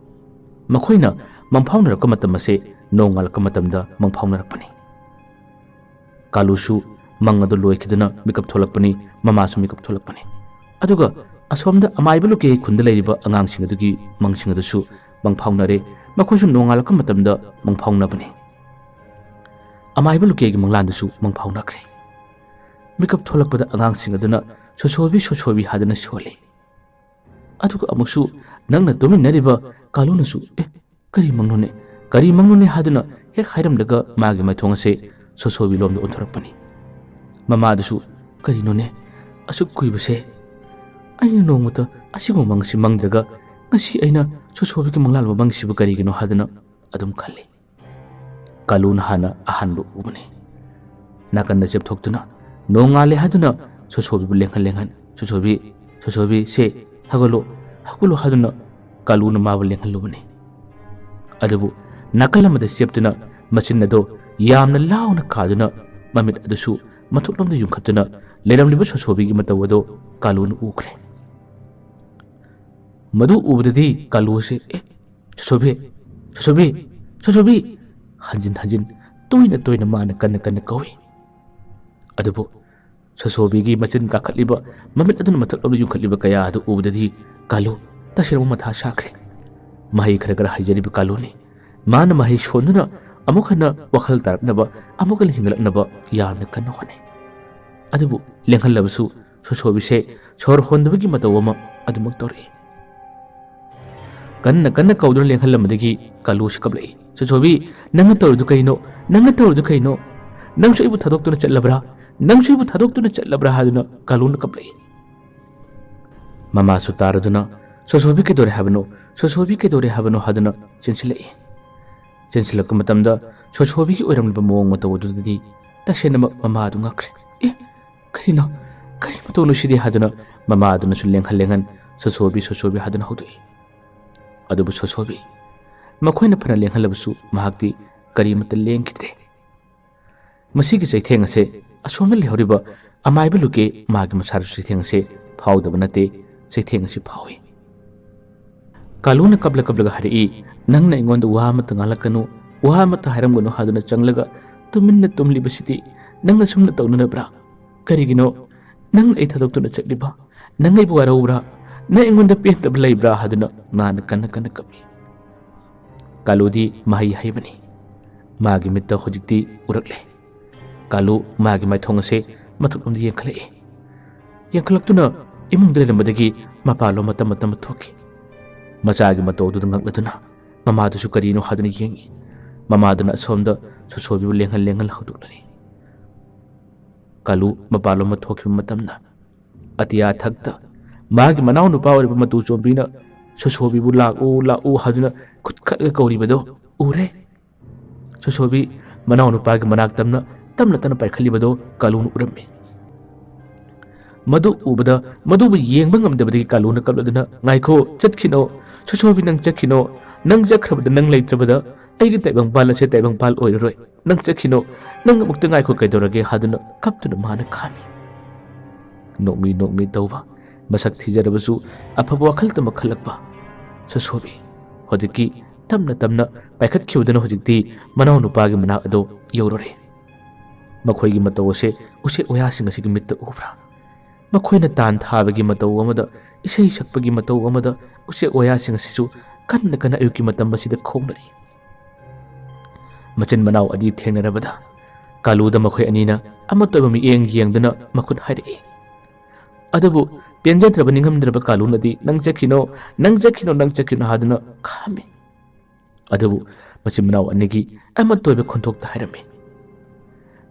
ꯃꯈꯣꯏꯅ ꯃꯪꯐꯥꯎꯅꯔꯛꯄ ꯃꯇꯝ ꯑꯁꯦ ꯅꯣꯡꯉꯥꯜꯂꯛꯄ ꯃꯇꯝꯗ ꯃꯪꯐꯥꯎꯅꯔꯛꯄꯅꯤ꯫ ꯀꯥꯂꯨꯁꯨ ꯃꯪ ꯑꯗꯨ ꯂꯣꯏꯈꯤꯗꯨꯅ ꯃꯤꯀꯞ ꯊꯣꯛꯂꯛꯄꯅꯤ, ꯃꯃꯥꯁꯨ ꯃꯤꯀꯞ ꯊꯣꯛꯂꯛꯄꯅꯤ꯫ ꯑꯗꯨꯒ ꯑꯁꯣꯝꯗ ꯑꯃꯥꯏꯕ ꯂꯨꯀꯦ ꯈꯨꯟꯗ ꯂꯩꯔꯤꯕ ꯑꯉꯥꯡꯁꯤꯡ ꯑꯗꯨꯒꯤ ꯃꯪꯁꯤꯡ ꯑꯗꯨꯁꯨ ꯃꯪꯐꯥꯎꯅꯔꯦ꯫ ꯃꯈꯣꯏꯁꯨ ꯅꯣꯡꯉꯥꯜꯂꯛꯄ ꯃꯇꯝꯗ ꯃꯪꯐꯥꯎꯅꯕꯅꯤ꯫ ꯑꯃꯥꯏꯕ ꯂꯨꯀꯦꯒꯤ ꯃꯪꯂꯥꯟꯗꯁꯨ ꯃꯪꯐꯥꯎꯅꯈ꯭ꯔꯦ꯫ ꯃꯤꯀꯞ ꯊꯣꯛꯂꯛꯄꯗ ꯑꯉꯥꯡꯁꯤꯡ ꯑꯗꯨꯅ "ꯁꯣꯁꯣꯕꯤ, ꯁꯣꯁꯣꯕꯤ" ꯍꯥꯏꯗꯨꯅ ꯁꯣꯜꯂꯤ꯫ ꯑꯗꯨꯒ ꯑꯃꯨꯛꯁꯨ ꯅꯪꯅ ꯇꯨꯃꯤꯟꯅꯔꯤꯕ ꯀꯥꯂꯨꯅꯁꯨ "ꯑꯦ, ꯀꯔꯤ ꯃꯪꯅꯣꯅꯦ, ꯀꯔꯤ ꯃꯪꯅꯣꯅꯦ?" ꯍꯥꯏꯗꯨꯅ ꯍꯦꯛ ꯍꯥꯏꯔꯝꯂꯒ ꯃꯥꯒꯤ ꯃꯥꯏꯊꯣꯡ ꯑꯁꯦ ꯁꯣꯁꯣꯕꯤ ꯂꯣꯝꯗ ꯑꯣꯟꯊꯣꯔꯛꯄꯅꯤ꯫ ꯃꯃꯥꯗꯨꯁꯨ "ꯀꯔꯤꯅꯣꯅꯦ, ꯑꯁꯨꯛ ꯀꯨꯏꯕꯁꯦ ꯑꯩꯅ ꯅꯣꯡꯃꯇ ꯑꯁꯤꯒꯨꯝꯕ ꯃꯪ ꯑꯁꯤ ꯃꯪꯗ꯭ꯔꯒ ꯉꯁꯤ ꯑꯩꯅ ꯁꯣꯁꯣꯕꯤꯒꯤ ꯃꯪꯂꯥꯟ ꯑꯃ ꯃꯪꯉꯤꯁꯤꯕꯨ ꯀꯔꯤꯒꯤꯅꯣ?" ꯍꯥꯏꯗꯨꯅ ꯑꯗꯨꯝ ꯈꯜꯂꯤ꯫ ꯀꯥꯂꯨꯅ ꯍꯥꯟꯅ ꯑꯍꯥꯟꯕ ꯎꯕꯅꯤ꯫ ꯅꯥꯀꯟꯗ ꯆꯦꯞꯊꯣꯛꯇꯨꯅ ꯅꯣꯡꯉꯥꯜꯂꯦ ꯍꯥꯏꯗꯨꯅ ꯁꯣꯁꯣꯕꯤꯕꯨ ꯂꯦꯡꯍꯟ ꯂꯦꯡꯍꯟ "ꯁꯣꯁꯣꯕꯤ, ꯁꯣꯁꯣꯕꯤ, ꯁꯦ ꯍꯧꯒꯠꯂꯣ, ꯍꯧꯒꯠꯂꯣ" ꯍꯥꯏꯗꯨꯅ ꯀꯥꯂꯨꯅ ꯃꯥꯕꯨ ꯂꯦꯡꯍꯜꯂꯨꯕꯅꯤ꯫ ꯑꯗꯨꯕꯨ ꯅꯥꯀꯜ ꯑꯃꯗ ꯆꯦꯞꯇꯨꯅ ꯃꯆꯤꯟ ꯑꯗꯣ ꯌꯥꯝꯅ ꯂꯥꯎꯅ ꯀꯥꯗꯨꯅ ꯃꯃꯤꯠ ꯑꯗꯨꯁꯨ ꯃꯊꯛꯂꯣꯝꯗ ꯌꯨꯡꯈꯠꯇꯨꯅ ꯂꯩꯔꯝꯂꯤꯕ ꯁꯣꯁꯣꯕꯤꯒꯤ ꯃꯇꯧ ꯑꯗꯣ ꯀꯥꯂꯨꯅ ꯎꯈ꯭ꯔꯦ꯫ ꯃꯗꯨ ꯎꯕꯗꯗꯤ ꯀꯥꯂꯨ ꯑꯁꯤ "ꯑꯦ, ꯁꯣꯁꯣꯕꯤ, ꯁꯣꯁꯣꯕꯤ, ꯁꯣꯁꯣꯕꯤ!" ꯍꯟꯖꯤꯟ ꯍꯟꯖꯤꯟ ꯇꯣꯏꯅ ꯇꯣꯏꯅ ꯃꯥꯅ ꯀꯟꯅ ꯀꯟꯅ ꯀꯧꯏ꯫ ꯑꯗꯨꯕꯨ ꯁꯣꯁꯣꯕꯤꯒꯤ ꯃꯆꯤꯟ ꯀꯥꯈꯠꯂꯤꯕ, ꯃꯃꯤꯠ ꯑꯗꯨꯅ ꯃꯊꯛꯂꯣꯝꯗ ꯌꯨꯡꯈꯠꯂꯤꯕ ꯀꯌꯥ ꯑꯗꯨ ꯎꯕꯗꯗꯤ ꯀꯥꯂꯨ ꯇꯁꯦꯡꯅ ꯃꯊꯥ ꯁꯥꯈ꯭ꯔꯦ꯫ ꯃꯍꯩ ꯈꯔ ꯈꯔ ꯍꯩꯖꯔꯤꯕ ꯀꯥꯂꯨꯅꯤ꯫ ꯃꯥꯅ ꯃꯍꯩ ꯁꯣꯟꯗꯨꯅ ꯑꯃꯨꯛ ꯍꯟꯅ ꯋꯥꯈꯜ ꯇꯥꯔꯛꯅꯕ, ꯑꯃꯨꯛ ꯍꯟꯅ ꯍꯤꯡꯒꯠꯂꯛꯅꯕ ꯌꯥꯝꯅ ꯀꯟꯅ ꯍꯣꯠꯅꯩ꯫ ꯑꯗꯨꯕꯨ ꯂꯦꯡꯍꯜꯂꯕꯁꯨ ꯁꯣꯁꯣꯕꯤꯁꯦ ꯁꯣꯔ ꯍꯣꯟꯗꯕꯒꯤ ꯃꯇꯧ ꯑꯃ ꯑꯗꯨꯃꯛ ꯇꯧꯔꯛꯏ꯫ ꯀꯟꯅ ꯀꯟꯅ ꯀꯧꯗꯨꯅ ꯂꯦꯡꯍꯜꯂꯝꯕꯗꯒꯤ ꯀꯥꯂꯨꯁꯤ ꯀꯞꯂꯛꯏ꯫ "ꯁꯣꯁꯣꯕꯤ, ꯅꯪꯅ ꯇꯧꯔꯤꯗꯨ ꯀꯩꯅꯣ? ꯅꯪꯅ ꯇꯧꯔꯤꯗꯨ ꯀꯩꯅꯣ? ꯅꯪꯁꯨ ꯑꯩꯕꯨ ꯊꯥꯗꯣꯛꯇꯨꯅ ꯆꯠꯂꯕ꯭ꯔꯥ? ꯅꯪꯁꯨ ꯑꯩꯕꯨ ꯊꯥꯗꯣꯛꯇꯨꯅ ꯆꯠꯂꯕ꯭ꯔꯥ?" ꯍꯥꯏꯗꯨꯅ ꯀꯥꯂꯨꯅ ꯀꯞꯂꯛꯏ꯫ ꯃꯃꯥꯁꯨ ꯇꯥꯔꯗꯨꯅ "ꯁꯣꯁꯣꯕꯤ ꯀꯩꯗꯧꯔꯦ ꯍꯥꯏꯕꯅꯣ? ꯁꯣꯁꯣꯕꯤ ꯀꯩꯗꯧꯔꯦ ꯍꯥꯏꯕꯅꯣ?" ꯍꯥꯏꯗꯨꯅ ꯆꯦꯟꯁꯤꯜꯂꯛꯏ꯫ ꯆꯦꯟꯁꯤꯜꯂꯛꯄ ꯃꯇꯝꯗ ꯁꯣꯁꯣꯕꯤꯒꯤ ꯑꯣꯏꯔꯝꯂꯤꯕ ꯃꯑꯣꯡ ꯃꯇꯧ ꯑꯗꯨꯗꯗꯤ ꯇꯁꯦꯡꯅꯃꯛ ꯃꯃꯥ ꯑꯗꯨ ꯉꯛꯈ꯭ꯔꯦ꯫ "ꯑꯦ, ꯀꯔꯤꯅꯣ? ꯀꯔꯤ ꯃꯇꯧꯅꯣ ꯁꯤꯗꯤ?" ꯍꯥꯏꯗꯨꯅ ꯃꯃꯥ ꯑꯗꯨꯅꯁꯨ ꯂꯦꯡꯍꯟ ꯂꯦꯡꯍꯟ "ꯁꯣꯁꯣꯕꯤ, ꯁꯣꯁꯣꯕꯤ" ꯍꯥꯏꯗꯨꯅ ꯍꯧꯗꯣꯛꯏ꯫ ꯑꯗꯨꯕꯨ ꯁꯣꯁꯣꯕꯤ, ꯃꯈꯣꯏꯅ ꯐꯅ ꯂꯦꯡꯍꯜꯂꯕꯁꯨ ꯃꯍꯥꯛꯇꯤ ꯀꯔꯤꯃꯠꯇ ꯂꯦꯡꯈꯤꯗ꯭ꯔꯦ꯫ ꯃꯁꯤꯒꯤ ꯆꯩꯊꯦꯡ ꯑꯁꯦ ꯑꯁꯣꯝꯗ ꯂꯩꯍꯧꯔꯤꯕ ꯑꯃꯥꯏꯕ ꯂꯨꯀꯦ ꯃꯥꯒꯤ ꯃꯁꯥꯗꯁꯨ ꯆꯩꯊꯦꯡ ꯑꯁꯦ ꯐꯥꯎꯗꯕ ꯅꯠꯇꯦ, ꯆꯩꯊꯦꯡ ꯑꯁꯤ ꯐꯥꯎꯏ꯫ ꯀꯥꯂꯨꯅ ꯀꯞꯂ ꯀꯞꯂꯒ ꯍꯥꯏꯔꯛꯏ, "ꯅꯪꯅ ꯑꯩꯉꯣꯟꯗ ꯋꯥ ꯑꯃꯠꯇ ꯉꯥꯡꯂꯛꯀꯅꯨ, ꯋꯥ ꯑꯃꯠꯇ ꯍꯥꯏꯔꯝꯒꯅꯨ ꯍꯥꯏꯗꯨꯅ ꯆꯪꯂꯒ ꯇꯨꯃꯤꯟꯅ ꯇꯨꯝꯂꯤꯕꯁꯤꯗꯤ ꯅꯪꯅ ꯁꯨꯝꯅ ꯇꯧꯅꯅꯕ꯭ꯔꯥ? ꯀꯔꯤꯒꯤꯅꯣ ꯅꯪꯅ ꯑꯩ ꯊꯥꯗꯣꯛꯇꯨꯅ ꯆꯠꯂꯤꯕ? "ꯅꯪ ꯑꯩꯕꯨ ꯋꯥꯔꯧꯕ꯭ꯔꯥ? ꯅꯪ ꯑꯩꯉꯣꯟꯗ ꯄꯦꯟꯗꯕ ꯂꯩꯕ꯭ꯔꯥ?" ꯍꯥꯏꯗꯨꯅ ꯃꯥꯅ ꯀꯟꯅ ꯀꯟꯅ ꯀꯞꯄꯤ꯫ ꯀꯥꯂꯨꯗꯤ ꯃꯍꯩ ꯍꯩꯕꯅꯤ꯫ ꯃꯥꯒꯤ ꯃꯤꯠꯇ ꯍꯧꯖꯤꯛꯇꯤ ꯎꯔꯛꯂꯦ꯫ ꯀꯥꯂꯨ ꯃꯥꯒꯤ ꯃꯥꯏꯊꯣꯡ ꯑꯁꯦ ꯃꯊꯛꯂꯣꯝꯗ ꯌꯦꯡꯈꯠꯂꯛꯏ꯫ ꯌꯦꯡꯈꯠꯂꯛꯇꯨꯅ ꯏꯃꯨꯡꯗ ꯂꯩꯔꯝꯕꯗꯒꯤ ꯃꯄꯥꯟꯂꯣꯝ ꯃꯇꯝ ꯃꯇꯝ ꯊꯣꯛꯈꯤ꯫ ꯃꯆꯥꯒꯤ ꯃꯇꯧ ꯑꯗꯨꯗ ꯉꯛꯂꯗꯨꯅ ꯃꯃꯥꯗꯨꯁꯨ ꯀꯔꯤꯅꯣ ꯍꯥꯏꯗꯨꯅ ꯌꯦꯡꯉꯤ꯫ ꯃꯃꯥꯗꯨꯅ ꯑꯁꯣꯝꯗ ꯁꯣꯁꯣꯕꯤꯕꯨ ꯂꯦꯡꯍꯜ ꯂꯦꯡꯍꯜ ꯍꯧꯗꯣꯛꯂꯔꯤ꯫ ꯀꯥꯂꯨ ꯃꯄꯥꯟꯂꯣꯝꯗ ꯊꯣꯛꯈꯤꯕ ꯃꯇꯝꯗ ꯑꯇꯤꯌꯥ ꯊꯛꯇ ꯃꯥꯒꯤ ꯃꯅꯥꯎꯅꯨꯄꯥ ꯑꯣꯏꯔꯤꯕ ꯃꯇꯨ ꯆꯣꯝꯕꯤꯅ ꯁꯣꯁꯣꯕꯤꯕꯨ "ꯂꯥꯛꯎ, ꯂꯥꯛꯎ" ꯍꯥꯏꯗꯨꯅ ꯈꯨꯠ ꯈꯠꯂꯒ ꯀꯧꯔꯤꯕꯗꯣ ꯎꯔꯦ꯫ ꯁꯣꯁꯣꯕꯤ ꯃꯅꯥꯎꯅꯨꯄꯥꯒꯤ ꯃꯅꯥꯛ ꯇꯝꯅ ꯇꯞꯅ ꯇꯞꯅ ꯄꯥꯏꯈꯠꯂꯤꯕꯗꯣ ꯀꯥꯂꯨꯅ ꯎꯔꯝꯃꯤ꯫ ꯃꯗꯨ ꯎꯕꯗ ꯃꯗꯨꯕꯨ ꯌꯦꯡꯕ ꯉꯝꯗꯕꯗꯒꯤ ꯀꯥꯂꯨꯅ ꯀꯞꯂꯗꯨꯅ, "ꯉꯥꯏꯈꯣ, ꯆꯠꯈꯤꯅꯣ, ꯁꯣꯁꯣꯕꯤ, ꯅꯪ ꯆꯠꯈꯤꯅꯣ, ꯅꯪ ꯆꯠꯈ꯭ꯔꯕꯗ, ꯅꯪ ꯂꯩꯇ꯭ꯔꯕꯗ ꯑꯩꯒꯤ ꯇꯥꯏꯕꯪꯄꯥꯜ ꯑꯁꯦ ꯇꯥꯏꯕꯪꯄꯥꯜ ꯑꯣꯏꯔꯔꯣꯏ, ꯅꯪ ꯆꯠꯈꯤꯅꯣ, ꯅꯪ ꯑꯃꯨꯛꯇ ꯉꯥꯏꯈꯣ ꯀꯩꯗꯧꯔꯒꯦ" ꯍꯥꯏꯗꯨꯅ ꯀꯞꯇꯨꯅ ꯃꯥꯅ ꯈꯥꯝꯃꯤ꯫ ꯅꯣꯛꯃꯤ ꯅꯣꯛꯃꯤ ꯇꯧꯕ, ꯃꯁꯛ ꯊꯤꯖꯔꯕꯁꯨ ꯑꯐꯕ ꯋꯥꯈꯜ ꯇꯝꯕ ꯈꯜꯂꯛꯄ ꯁꯣꯁꯣꯕꯤ ꯍꯧꯖꯤꯛꯀꯤ ꯇꯞꯅ ꯇꯞꯅ ꯄꯥꯏꯈꯠꯈꯤꯕꯗꯨꯅ ꯍꯧꯖꯤꯛꯇꯤ ꯃꯅꯥꯎꯅꯨꯄꯥꯒꯤ ꯃꯅꯥꯛ ꯑꯗꯨ ꯌꯧꯔꯨꯔꯦ꯫ ꯃꯈꯣꯏꯒꯤ ꯃꯇꯧ ꯑꯁꯦ ꯎꯆꯦꯛ ꯋꯥꯌꯥꯁꯤꯡ ꯑꯁꯤꯒꯤ ꯃꯤꯠꯇ ꯎꯕ꯭ꯔꯥ? ꯃꯈꯣꯏꯅ ꯇꯥꯟ ꯊꯥꯕꯒꯤ ꯃꯇꯧ ꯑꯃꯗ, ꯏꯁꯩ ꯁꯛꯄꯒꯤ ꯃꯇꯧ ꯑꯃꯗ ꯎꯆꯦꯛ ꯋꯥꯌꯥꯁꯤꯡ ꯑꯁꯤꯁꯨ ꯀꯟꯅ ꯀꯟꯅ ꯑꯌꯨꯛꯀꯤ ꯃꯇꯝ ꯑꯁꯤꯗ ꯈꯣꯡꯂꯛꯏ꯫ ꯃꯆꯤꯟ ꯃꯅꯥꯎ ꯑꯅꯤ ꯊꯦꯡꯅꯔꯕꯗ ꯀꯥꯂꯨꯗ ꯃꯈꯣꯏ ꯑꯅꯤꯅ ꯑꯃꯠꯇ ꯑꯣꯏꯕ ꯃꯤꯠꯌꯦꯡ ꯌꯦꯡꯗꯨꯅ ꯃꯈꯨꯠ ꯍꯥꯏꯔꯛꯏ꯫ ꯑꯗꯨꯕꯨ ꯄꯦꯟꯖꯗ꯭ꯔꯕ ꯅꯤꯡꯉꯝꯗ꯭ꯔꯕ ꯀꯥꯂꯨꯅꯗꯤ, "ꯅꯪ ꯆꯠꯈꯤꯅꯣ, ꯅꯪ ꯆꯠꯈꯤꯅꯣ, ꯅꯪ ꯆꯠꯈꯤꯅꯣ" ꯍꯥꯏꯗꯨꯅ ꯈꯥꯝꯃꯤ꯫ ꯑꯗꯨꯕꯨ ꯃꯆꯤꯟ ꯃꯅꯥꯎ ꯑꯅꯤꯒꯤ ꯑꯃꯠꯇ ꯑꯣꯏꯕ ꯈꯣꯟꯊꯣꯛꯇ ꯍꯥꯏꯔꯝꯃꯤ,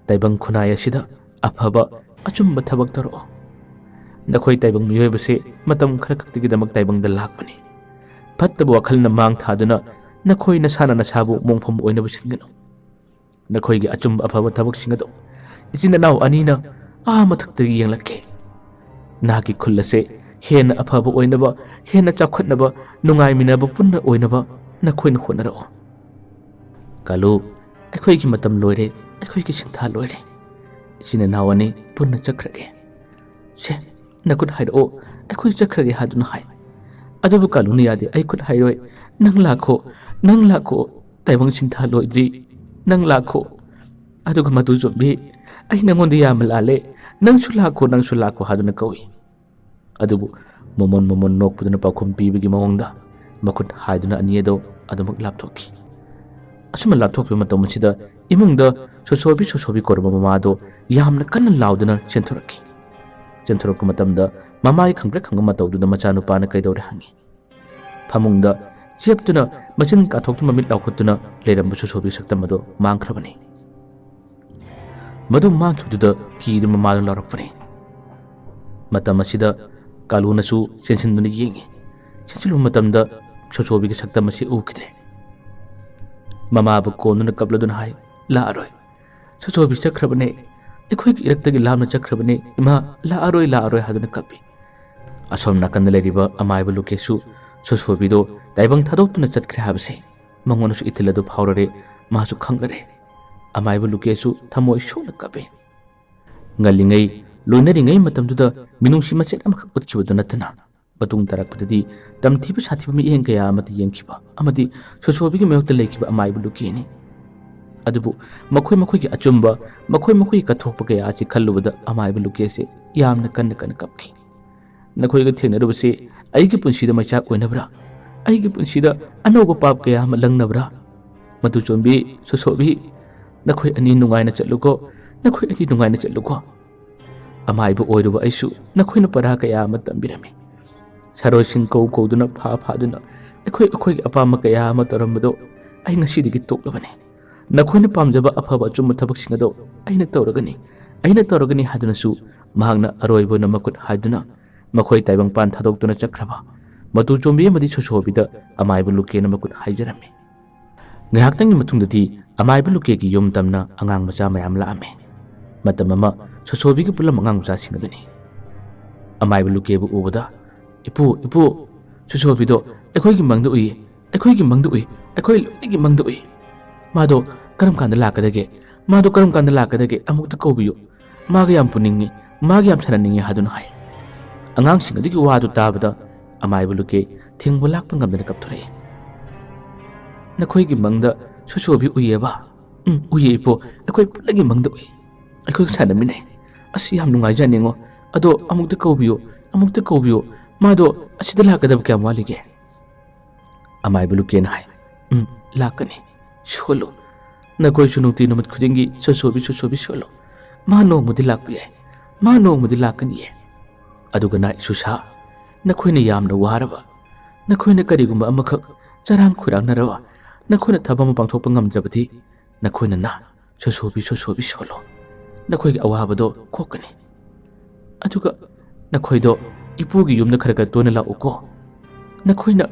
"ꯇꯥꯏꯕꯪ ꯈꯨꯟꯅꯥꯏ ꯑꯁꯤꯗ ꯑꯐꯕ ꯑꯆꯨꯝꯕ ꯊꯕꯛ ꯇꯧꯔꯛꯑꯣ꯫ ꯅꯈꯣꯏ ꯇꯥꯏꯕꯪ ꯃꯤꯑꯣꯏꯕꯁꯦ ꯃꯇꯝ ꯈꯔ ꯈꯛꯇꯒꯤꯗꯃꯛ ꯇꯥꯏꯕꯪꯗ ꯂꯥꯛꯄꯅꯤ꯫ ꯐꯠꯇꯕ ꯋꯥꯈꯜꯅ ꯃꯥꯡ ꯊꯥꯗꯨꯅ ꯅꯈꯣꯏ ꯅꯁꯥꯅ ꯅꯁꯥꯕꯨ ꯃꯣꯡꯐꯝ ꯑꯣꯏꯅꯕ ꯁꯤꯟꯒꯅꯨ꯫ ꯅꯈꯣꯏꯒꯤ ꯑꯆꯨꯝꯕ ꯑꯐꯕ ꯊꯕꯛꯁꯤꯡ ꯑꯗꯨ ꯏꯆꯤꯟ ꯏꯅꯥꯎ ꯑꯅꯤꯅ ꯑꯥ ꯃꯊꯛꯇꯒꯤ ꯌꯦꯡꯂꯛꯀꯦ꯫ ꯅꯍꯥꯛꯀꯤ ꯈꯨꯜ ꯑꯁꯦ ꯍꯦꯟꯅ ꯑꯐꯕ ꯑꯣꯏꯅꯕ, ꯍꯦꯟꯅ ꯆꯥꯎꯈꯠꯅꯕ, ꯅꯨꯡꯉꯥꯏꯃꯤꯟꯅꯕ ꯄꯨꯟꯅ ꯑꯣꯏꯅꯕ ꯅꯈꯣꯏꯅ ꯍꯣꯠꯅꯔꯛꯑꯣ꯫ ꯀꯥꯂꯨ, ꯑꯩꯈꯣꯏꯒꯤ ꯃꯇꯝ ꯂꯣꯏꯔꯦ, ꯑꯩꯈꯣꯏꯒꯤ ꯁꯤꯟꯊꯥ ꯂꯣꯏꯔꯦ꯫ ꯏꯆꯤꯟ ꯏꯅꯥꯎ ꯑꯅꯤ ꯄꯨꯟꯅ ꯆꯠꯈ꯭ꯔꯒꯦ꯫ ꯁꯦ, ꯅꯈꯨꯠ ꯍꯥꯏꯔꯛꯑꯣ, ꯑꯩꯈꯣꯏ ꯆꯠꯈ꯭ꯔꯒꯦ" ꯍꯥꯏꯗꯨꯅ ꯍꯥꯏ꯫ ꯑꯗꯨꯕꯨ ꯀꯥꯂꯨꯅ ꯌꯥꯗꯦ, "ꯑꯩ ꯈꯨꯠ ꯍꯥꯏꯔꯣꯏ, ꯅꯪ ꯂꯥꯛꯈꯣ, ꯅꯪ ꯂꯥꯛꯈꯣ, ꯇꯥꯏꯕꯪ ꯁꯤꯟꯊꯥ ꯂꯣꯏꯗ꯭ꯔꯤ, ꯅꯪ ꯂꯥꯛꯈꯣ꯫ ꯑꯗꯨꯒ ꯃꯇꯨ ꯆꯣꯝꯕꯤ, ꯑꯩ ꯅꯪꯉꯣꯟꯗ ꯌꯥꯝꯅ ꯂꯥꯜꯂꯦ, ꯅꯪꯁꯨ ꯂꯥꯛꯈꯣ, ꯅꯪꯁꯨ ꯂꯥꯛꯈꯣ" ꯍꯥꯏꯗꯨꯅ ꯀꯧꯏ꯫ ꯑꯗꯨꯕꯨ ꯃꯣꯃꯣꯟ ꯃꯣꯃꯣꯟ ꯅꯣꯛꯄꯗꯨꯅ ꯄꯥꯎꯈꯨꯝ ꯄꯤꯕꯒꯤ ꯃꯑꯣꯡꯗ ꯃꯈꯨꯠ ꯍꯥꯏꯗꯨꯅ ꯑꯅꯤ ꯑꯗꯨ ꯑꯗꯨꯃꯛ ꯂꯥꯞꯊꯣꯛꯈꯤ꯫ ꯑꯁꯨꯝꯅ ꯂꯥꯞꯊꯣꯛꯈꯤꯕ ꯃꯇꯝ ꯑꯁꯤꯗ ꯏꯃꯨꯡꯗ ꯁꯣꯁꯣꯕꯤ ꯁꯣꯁꯣꯕꯤ ꯀꯧꯔꯕ ꯃꯃꯥꯗꯣ ꯌꯥꯝꯅ ꯀꯟꯅ ꯂꯥꯎꯗꯨꯅ ꯆꯦꯟꯊꯣꯔꯛꯈꯤ꯫ ꯆꯦꯟꯊꯣꯔꯛꯄ ꯃꯇꯝꯗ ꯃꯃꯥꯒꯤ ꯈꯪꯄ꯭ꯔꯦꯛ ꯈꯪꯕ ꯃꯇꯧꯗꯨꯗ ꯃꯆꯥꯅꯨꯄꯥꯅ ꯀꯩꯗꯧꯔꯦ ꯍꯪꯉꯤ꯫ ꯐꯃꯨꯡꯗ ꯆꯦꯞꯇꯨꯅ ꯃꯆꯤꯟ ꯀꯥꯊꯣꯛꯇꯨꯅ ꯃꯃꯤꯠ ꯂꯥꯎꯈꯠꯇꯨꯅ ꯂꯩꯔꯝꯕ ꯁꯣꯁꯣꯕꯤ ꯁꯛꯇꯝ ꯑꯗꯨ ꯃꯥꯡꯈ꯭ꯔꯕꯅꯤ꯫ ꯃꯗꯨ ꯃꯥꯡꯈꯤꯕꯗꯨꯗ ꯀꯤꯗꯨꯅ ꯃꯃꯥꯗꯨ ꯂꯥꯎꯔꯛꯄꯅꯤ꯫ ꯃꯇꯝ ꯑꯁꯤꯗ ꯀꯥꯂꯨꯅꯁꯨ ꯆꯦꯟꯁꯤꯟꯗꯨꯅ ꯌꯦꯡꯉꯤ꯫ ꯆꯦꯟꯁꯤꯜꯂꯨꯕ ꯃꯇꯝꯗ ꯁꯣꯁꯣꯕꯤꯒꯤ ꯁꯛꯇꯝ ꯑꯁꯤ ꯎꯈꯤꯗ꯭ꯔꯦ꯫ ꯃꯃꯥꯕꯨ ꯀꯣꯟꯗꯨꯅ ꯀꯞꯂꯗꯨꯅ ꯍꯥꯏ, "ꯂꯥꯛꯑꯔꯣꯏ꯫ ꯁꯣꯁꯣꯕꯤ ꯆꯠꯈ꯭ꯔꯕꯅꯦ꯫ ꯑꯩꯈꯣꯏꯒꯤ ꯏꯔꯛꯇꯒꯤ ꯂꯥꯞꯅ ꯆꯠꯈ꯭ꯔꯕꯅꯦ꯫ ꯏꯃꯥ, ꯂꯥꯛꯑꯔꯣꯏ, ꯂꯥꯛꯑꯔꯣꯏ" ꯍꯥꯏꯗꯨꯅ ꯀꯞꯄꯤ꯫ ꯑꯁꯣꯝ ꯅꯥꯀꯟꯗ ꯂꯩꯔꯤꯕ ꯑꯃꯥꯏꯕ ꯂꯨꯀꯦꯁꯨ ꯁꯣꯁꯣꯕꯤꯗꯣ ꯇꯥꯏꯕꯪ ꯊꯥꯗꯣꯛꯇꯨꯅ ꯆꯠꯈ꯭ꯔꯦ ꯍꯥꯏꯕꯁꯦ ꯃꯉꯣꯟꯗꯁꯨ ꯏꯊꯤꯜ ꯑꯗꯨ ꯐꯥꯎꯔꯔꯦ, ꯃꯥꯁꯨ ꯈꯪꯂꯔꯦ꯫ ꯑꯃꯥꯏꯕ ꯂꯨꯀꯦꯁꯁꯨ ꯊꯃꯣꯏ ꯁꯣꯛꯅ ꯀꯞꯄꯤ꯫ ꯉꯜꯂꯤꯉꯩ, ꯂꯣꯏꯅꯔꯤꯉꯩ ꯃꯇꯝꯗꯨꯗ ꯃꯤꯅꯨꯡꯁꯤ ꯃꯆꯦꯠ ꯑꯃꯈꯛ ꯎꯠꯈꯤꯕꯗꯨ ꯅꯠꯇꯅ, ꯃꯇꯨꯡ ꯇꯥꯔꯛꯄꯗꯗꯤ ꯇꯝꯊꯤꯕ ꯁꯥꯊꯤꯕ ꯃꯤꯠꯌꯦꯡ ꯀꯌꯥ ꯑꯃꯗꯤ ꯌꯦꯡꯈꯤꯕ ꯑꯃꯗꯤ ꯁꯣꯁꯣꯕꯤꯒꯤ ꯃꯥꯌꯣꯛꯇ ꯂꯩꯈꯤꯕ ꯑꯃꯥꯏꯕ ꯂꯨꯀꯦꯅꯤ꯫ ꯑꯗꯨꯕꯨ ꯃꯈꯣꯏ ꯃꯈꯣꯏꯒꯤ ꯑꯆꯨꯝꯕ, ꯃꯈꯣꯏ ꯃꯈꯣꯏꯒꯤ ꯀꯠꯊꯣꯛꯄ ꯀꯌꯥ ꯑꯁꯤ ꯈꯜꯂꯨꯕꯗ ꯑꯃꯥꯏꯕ ꯂꯨꯀꯦꯁꯦ ꯌꯥꯝꯅ ꯀꯟꯅ ꯀꯟꯅ ꯀꯞꯈꯤ꯫ "ꯅꯈꯣꯏꯒ ꯊꯦꯡꯅꯔꯨꯕꯁꯤ ꯑꯩꯒꯤ ꯄꯨꯟꯁꯤꯗ ꯃꯩꯆꯥꯛ ꯑꯣꯏꯅꯕ꯭ꯔꯥ? ꯑꯩꯒꯤ ꯄꯨꯟꯁꯤꯗ ꯑꯅꯧꯕ ꯄꯥꯞ ꯀꯌꯥ ꯑꯃ ꯂꯪꯅꯕ꯭ꯔꯥ? ꯃꯇꯨ ꯆꯣꯝꯕꯤ, ꯁꯣꯁꯣꯕꯤ, ꯅꯈꯣꯏ ꯑꯅꯤ ꯅꯨꯡꯉꯥꯏꯅ ꯆꯠꯂꯨꯀꯣ, ꯅꯈꯣꯏ ꯑꯅꯤ ꯅꯨꯡꯉꯥꯏꯅ ꯆꯠꯂꯨꯀꯣ꯫ ꯑꯃꯥꯏꯕ ꯑꯣꯏꯔꯨꯕ ꯑꯩꯁꯨ ꯅꯈꯣꯏꯅ ꯄꯔꯥ ꯀꯌꯥ ꯑꯃ ꯇꯝꯕꯤꯔꯝꯃꯤ꯫ ꯁꯥꯔꯣꯏꯁꯤꯡ ꯀꯧ ꯀꯧꯗꯨꯅ, ꯐꯥ ꯐꯥꯗꯨꯅ, ꯑꯩꯈꯣꯏ ꯑꯩꯈꯣꯏꯒꯤ ꯑꯄꯥꯝꯕ ꯀꯌꯥ ꯑꯃ ꯇꯧꯔꯝꯕꯗꯣ ꯑꯩ ꯉꯁꯤꯗꯒꯤ ꯇꯣꯛꯂꯕꯅꯤ꯫ ꯅꯈꯣꯏꯅ ꯄꯥꯝꯖꯕ ꯑꯐꯕ ꯑꯆꯨꯝꯕ ꯊꯕꯛꯁꯤꯡ ꯑꯗꯣ ꯑꯩꯅ ꯇꯧꯔꯒꯅꯤ, ꯑꯩꯅ ꯇꯧꯔꯒꯅꯤ" ꯍꯥꯏꯗꯨꯅꯁꯨ ꯃꯍꯥꯛꯅ ꯑꯔꯣꯏꯕ ꯑꯣꯏꯅ ꯃꯈꯨꯠ ꯍꯥꯏꯗꯨꯅ ꯃꯈꯣꯏ ꯇꯥꯏꯕꯪꯄꯥꯟ ꯊꯥꯗꯣꯛꯇꯨꯅ ꯆꯠꯈ꯭ꯔꯕ ꯃꯇꯨ ꯆꯣꯝꯕꯤ ꯑꯃꯗꯤ ꯁꯣꯁꯣꯕꯤꯗ ꯑꯃꯥꯏꯕ ꯂꯨꯀꯦꯅ ꯃꯈꯨꯠ ꯍꯥꯏꯖꯔꯝꯃꯤ꯫ ꯉꯥꯏꯍꯥꯛꯇꯪꯒꯤ ꯃꯇꯨꯡꯗꯗꯤ ꯑꯃꯥꯏꯕ ꯂꯨꯀꯦꯒꯤ ꯌꯨꯝ ꯇꯝꯅ ꯑꯉꯥꯡ ꯃꯆꯥ ꯃꯌꯥꯝ ꯂꯥꯛꯑꯝꯃꯤ꯫ ꯃꯇꯝ ꯑꯃ ꯁꯣꯁꯣꯕꯤꯒ ꯄꯨꯜꯂꯝꯕ ꯑꯉꯥꯡ ꯃꯆꯥꯁꯤꯡ ꯑꯗꯨꯅꯤ꯫ ꯑꯃꯥꯏꯕ ꯂꯨꯀꯦꯕꯨ ꯎꯕꯗ, "ꯏꯄꯨ, ꯏꯄꯨ, ꯁꯣꯁꯣꯕꯤꯗꯣ ꯑꯩꯈꯣꯏꯒꯤ ꯃꯪꯗ ꯎꯏ, ꯑꯩꯈꯣꯏꯒꯤ ꯃꯪꯗ ꯎꯏ, ꯑꯩꯈꯣꯏ ꯂꯣꯏꯅꯒꯤ ꯃꯪꯗ ꯎꯏ꯫ ꯃꯥꯗꯣ ꯀꯔꯝ ꯀꯥꯟꯗ ꯂꯥꯛꯀꯗꯒꯦ? ꯃꯥꯗꯣ ꯀꯔꯝ ꯀꯥꯟꯗ ꯂꯥꯛꯀꯗꯒꯦ? ꯑꯃꯨꯛꯇ ꯀꯧꯕꯤꯌꯨ꯫ ꯃꯥꯒ ꯌꯥꯝ ꯄꯨꯅꯤꯡꯉꯤ, ꯃꯥꯒ ꯌꯥꯝ ꯁꯥꯟꯅꯅꯤꯡꯉꯤ" ꯍꯥꯏꯗꯨꯅ ꯍꯥꯏ꯫ ꯑꯉꯥꯡꯁꯤꯡ ꯑꯗꯨꯒꯤ ꯋꯥꯗꯨ ꯇꯥꯕꯗ ꯑꯃꯥꯏꯕ ꯂꯨꯀꯦ ꯊꯦꯡꯕ ꯂꯥꯛꯄ ꯉꯝꯗꯅ ꯀꯞꯊꯣꯔꯛꯏ꯫ "ꯅꯈꯣꯏꯒꯤ ꯃꯪꯗ ꯁꯣꯁꯣꯕꯤ ꯎꯏꯌꯦꯕ?" "ꯎꯝ, ꯎꯏꯌꯦ ꯏꯄꯨ, ꯑꯩꯈꯣꯏ ꯄꯨꯟꯅꯒꯤ ꯃꯪꯗ ꯎꯏ꯫ ꯑꯩꯈꯣꯏꯒ ꯁꯥꯟꯅꯃꯤꯟꯅꯩ꯫ ꯑꯁ, ꯌꯥꯝ ꯅꯨꯡꯉꯥꯏꯖꯥꯠꯅꯤꯉꯣ꯫ ꯑꯗꯣ ꯑꯃꯨꯛꯇ ꯀꯧꯕꯤꯌꯨ, ꯑꯃꯨꯛꯇ ꯀꯧꯕꯤꯌꯨ꯫ ꯃꯥꯗꯣ ꯑꯁꯤꯗ ꯂꯥꯛꯀꯗꯕ ꯀꯌꯥꯝ ꯋꯥꯠꯂꯤꯒꯦ?" ꯑꯃꯥꯏꯕ ꯂꯨꯀꯦꯅ ꯍꯥꯏ, "ꯎꯝ, ꯂꯥꯛꯀꯅꯤ꯫ ꯁꯣꯜꯂꯨ꯫ ꯅꯈꯣꯏꯁꯨ ꯅꯨꯡꯇꯤ ꯅꯨꯃꯤꯠ ꯈꯨꯗꯤꯡꯒꯤ ꯁꯣꯁꯣꯕꯤ, ꯁꯣꯁꯣꯕꯤ ꯁꯣꯜꯂꯨ꯫ ꯃꯥ ꯅꯣꯡꯃꯗꯤ ꯂꯥꯛꯄ ꯌꯥꯏ꯫ ꯃꯥ ꯅꯣꯡꯃꯗꯤ ꯂꯥꯛꯀꯅꯤꯌꯦ꯫ ꯑꯗꯨꯒ ꯅꯥꯏ ꯁꯨꯁꯥ, ꯅꯈꯣꯏꯅ ꯌꯥꯝꯅ ꯋꯥꯔꯕ, ꯅꯈꯣꯏꯅ ꯀꯔꯤꯒꯨꯝꯕ ꯑꯃꯈꯛ ꯆꯔꯥꯡ ꯈꯣꯏꯔꯥꯡꯅꯔꯕ, ꯅꯈꯣꯏꯅ ꯊꯕꯛ ꯑꯃ ꯄꯥꯡꯊꯣꯛꯄ ꯉꯝꯗ꯭ꯔꯕꯗꯤ, ꯅꯈꯣꯏꯅ ꯅꯥ ꯁꯣꯁꯣꯕꯤ, ꯁꯣꯁꯣꯕꯤ ꯁꯣꯜꯂꯣ꯫ ꯅꯈꯣꯏꯒꯤ ꯑꯋꯥꯕꯗꯣ ꯀꯣꯛꯀꯅꯤ꯫ ꯑꯗꯨꯒ ꯅꯈꯣꯏꯗꯣ ꯏꯄꯨꯒꯤ ꯌꯨꯝꯗ ꯈꯔ ꯈꯔ ꯇꯣꯏꯅ ꯂꯥꯛꯎꯀꯣ꯫ ꯅꯈꯣꯏꯅ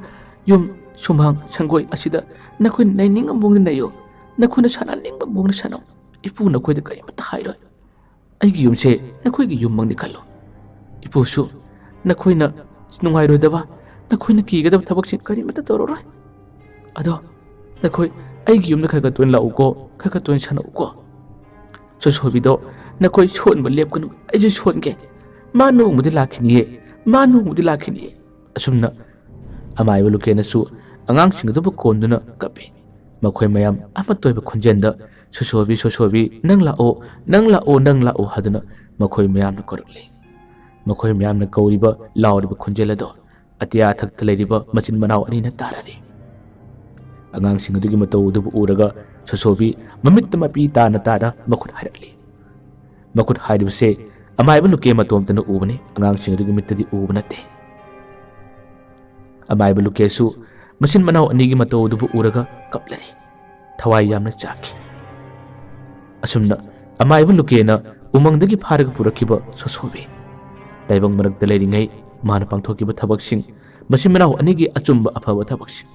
ꯌꯨꯝ ꯁꯨꯃꯥꯡ ꯁꯪꯒꯣꯏ ꯑꯁꯤꯗ ꯅꯈꯣꯏꯅ ꯅꯩꯅꯤꯡꯕ ꯃꯑꯣꯡꯗ ꯅꯩꯌꯨ꯫ ꯅꯈꯣꯏꯅ ꯁꯥꯟꯅꯅꯤꯡꯕ ꯃꯑꯣꯡꯗ ꯁꯥꯟꯅꯧ꯫ ꯏꯄꯨ ꯅꯈꯣꯏꯗ ꯀꯔꯤꯃꯠꯇ ꯍꯥꯏꯔꯣꯏ꯫ ꯑꯩꯒꯤ ꯌꯨꯝꯁꯦ ꯅꯈꯣꯏꯒꯤ ꯌꯨꯝꯃꯛꯅꯤ ꯈꯜꯂꯨ꯫ ꯏꯄꯨꯁꯨ ꯅꯈꯣꯏꯅ ꯅꯨꯡꯉꯥꯏꯔꯣꯏꯗꯕ, ꯅꯈꯣꯏꯅ ꯀꯤꯒꯗꯕ ꯊꯕꯛꯁꯤꯡ ꯀꯔꯤꯃꯠꯇ ꯇꯧꯔꯔꯣꯏ꯫ ꯑꯗꯣ ꯅꯈꯣꯏ ꯑꯩꯒꯤ ꯌꯨꯝꯗ ꯈꯔ ꯈꯔ ꯇꯣꯏꯅ ꯂꯥꯛꯎꯀꯣ, ꯈꯔ ꯈꯔ ꯇꯣꯏꯅ ꯁꯥꯟꯅꯎꯀꯣ꯫ ꯁꯣꯁꯣꯕꯤꯗꯣ ꯅꯈꯣꯏ ꯁꯣꯟꯕ ꯂꯦꯞꯀꯅꯨ, ꯑꯩꯁꯨ ꯁꯣꯟꯒꯦ꯫ ꯃꯥ ꯅꯣꯡꯃꯗꯤ ꯂꯥꯛꯈꯤꯅꯤꯌꯦ, ꯃꯥ ꯅꯣꯡꯃꯗꯤ ꯂꯥꯛꯈꯤꯅꯤꯌꯦ꯫" ꯑꯁꯨꯝꯅ ꯑꯃꯥꯏꯕ ꯂꯨꯀꯦꯅꯁꯨ ꯑꯉꯥꯡꯁꯤꯡ ꯑꯗꯨꯕꯨ ꯀꯣꯟꯗꯨꯅ ꯀꯞꯄꯤ꯫ ꯃꯈꯣꯏ ꯃꯌꯥꯝ ꯑꯃꯠꯇ ꯑꯣꯏꯕ ꯈꯣꯟꯖꯦꯜꯗ, "ꯁꯣꯁꯣꯕꯤ, ꯁꯣꯁꯣꯕꯤ, ꯅꯪ ꯂꯥꯛꯑꯣ, ꯅꯪ ꯂꯥꯛꯑꯣ, ꯅꯪ ꯂꯥꯛꯑꯣ" ꯍꯥꯏꯗꯨꯅ ꯃꯈꯣꯏ ꯃꯌꯥꯝꯅ ꯀꯧꯔꯛꯂꯤ꯫ ꯃꯈꯣꯏ ꯃꯌꯥꯝꯅ ꯀꯧꯔꯤꯕ, ꯂꯥꯎꯔꯤꯕ ꯈꯣꯟꯖꯦꯜ ꯑꯗꯣ ꯑꯇꯤꯌꯥ ꯊꯛꯇ ꯂꯩꯔꯤꯕ ꯃꯆꯤꯟ ꯃꯅꯥꯎ ꯑꯅꯤꯅ ꯇꯥꯔꯔꯤ꯫ ꯑꯉꯥꯡꯁꯤꯡ ꯑꯗꯨꯒꯤ ꯃꯇꯧ ꯑꯗꯨꯕꯨ ꯎꯔꯒ ꯁꯣꯁꯣꯕꯤ ꯃꯃꯤꯠꯇ ꯃꯄꯤ ꯇꯥꯅ ꯇꯥꯅ ꯃꯈꯨꯠ ꯍꯥꯏꯔꯛꯂꯤ꯫ ꯃꯈꯨꯠ ꯍꯥꯏꯔꯤꯕꯁꯦ ꯑꯃꯥꯏꯕ ꯂꯨꯀꯦ ꯃꯇꯣꯝꯇꯅ ꯎꯕꯅꯤ, ꯑꯉꯥꯡꯁꯤꯡ ꯑꯗꯨꯒꯤ ꯃꯤꯠꯇꯗꯤ ꯎꯕ ꯅꯠꯇꯦ꯫ ꯑꯃꯥꯏꯕ ꯂꯨꯀꯦꯁꯨ ꯃꯆꯤꯟ ꯃꯅꯥꯎ ꯑꯅꯤꯒꯤ ꯃꯇꯧ ꯑꯗꯨꯕꯨ ꯎꯔꯒ ꯀꯞꯂꯔꯤ꯫ ꯊꯋꯥꯏ ꯌꯥꯝꯅ ꯆꯥꯛꯈꯤ꯫ ꯑꯁꯨꯝꯅ ꯑꯃꯥꯏꯕ ꯂꯨꯀꯦꯅ ꯎꯃꯪꯗꯒꯤ ꯐꯥꯔꯒ ꯄꯨꯔꯛꯈꯤꯕ ꯁꯣꯁꯣꯕꯤ, ꯇꯥꯏꯕꯪ ꯃꯔꯛꯇ ꯂꯩꯔꯤꯉꯩ ꯃꯥꯅ ꯄꯥꯡꯊꯣꯛꯈꯤꯕ ꯊꯕꯛꯁꯤꯡ, ꯃꯆꯤꯟ ꯃꯅꯥꯎ ꯑꯅꯤꯒꯤ ꯑꯆꯨꯝꯕ ꯑꯐꯕ ꯊꯕꯛꯁꯤꯡ,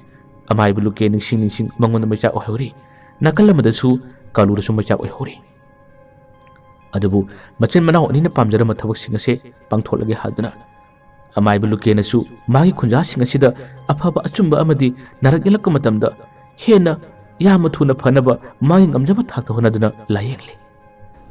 ꯑꯃꯥꯏꯕ ꯂꯨꯀꯦ ꯅꯤꯡꯁꯤꯡ ꯅꯤꯡꯁꯤꯡ ꯃꯉꯣꯟꯗ ꯃꯩꯆꯥꯛ ꯑꯣꯏꯍꯧꯔꯤ꯫ ꯅꯥꯀꯜ ꯑꯃꯗꯁꯨ ꯀꯥꯂꯨꯗꯁꯨ ꯃꯩꯆꯥꯛ ꯑꯣꯏꯍꯧꯔꯤ꯫ ꯑꯗꯨꯕꯨ ꯃꯆꯤꯟ ꯃꯅꯥꯎ ꯑꯅꯤꯅ ꯄꯥꯝꯖꯔꯝꯕ ꯊꯕꯛꯁꯤꯡ ꯑꯁꯦ ꯄꯥꯡꯊꯣꯛꯂꯒꯦ ꯍꯥꯏꯗꯨꯅ ꯑꯃꯥꯏꯕ ꯂꯨꯀꯦꯅꯁꯨ ꯃꯥꯒꯤ ꯈꯨꯟꯖꯥꯁꯤꯡ ꯑꯁꯤꯗ ꯑꯐꯕ ꯑꯆꯨꯝꯕ ꯑꯃꯗꯤ ꯅꯥꯔꯛ ꯌꯦꯛꯂꯛꯄ ꯃꯇꯝꯗ ꯍꯦꯟꯅ ꯌꯥꯝꯅ ꯊꯨꯅ ꯐꯅꯕ ꯃꯥꯒꯤ ꯉꯝꯖꯕ ꯊꯥꯛꯇ ꯍꯣꯠꯅꯗꯨꯅ ꯂꯥꯌꯦꯡꯂꯤ꯫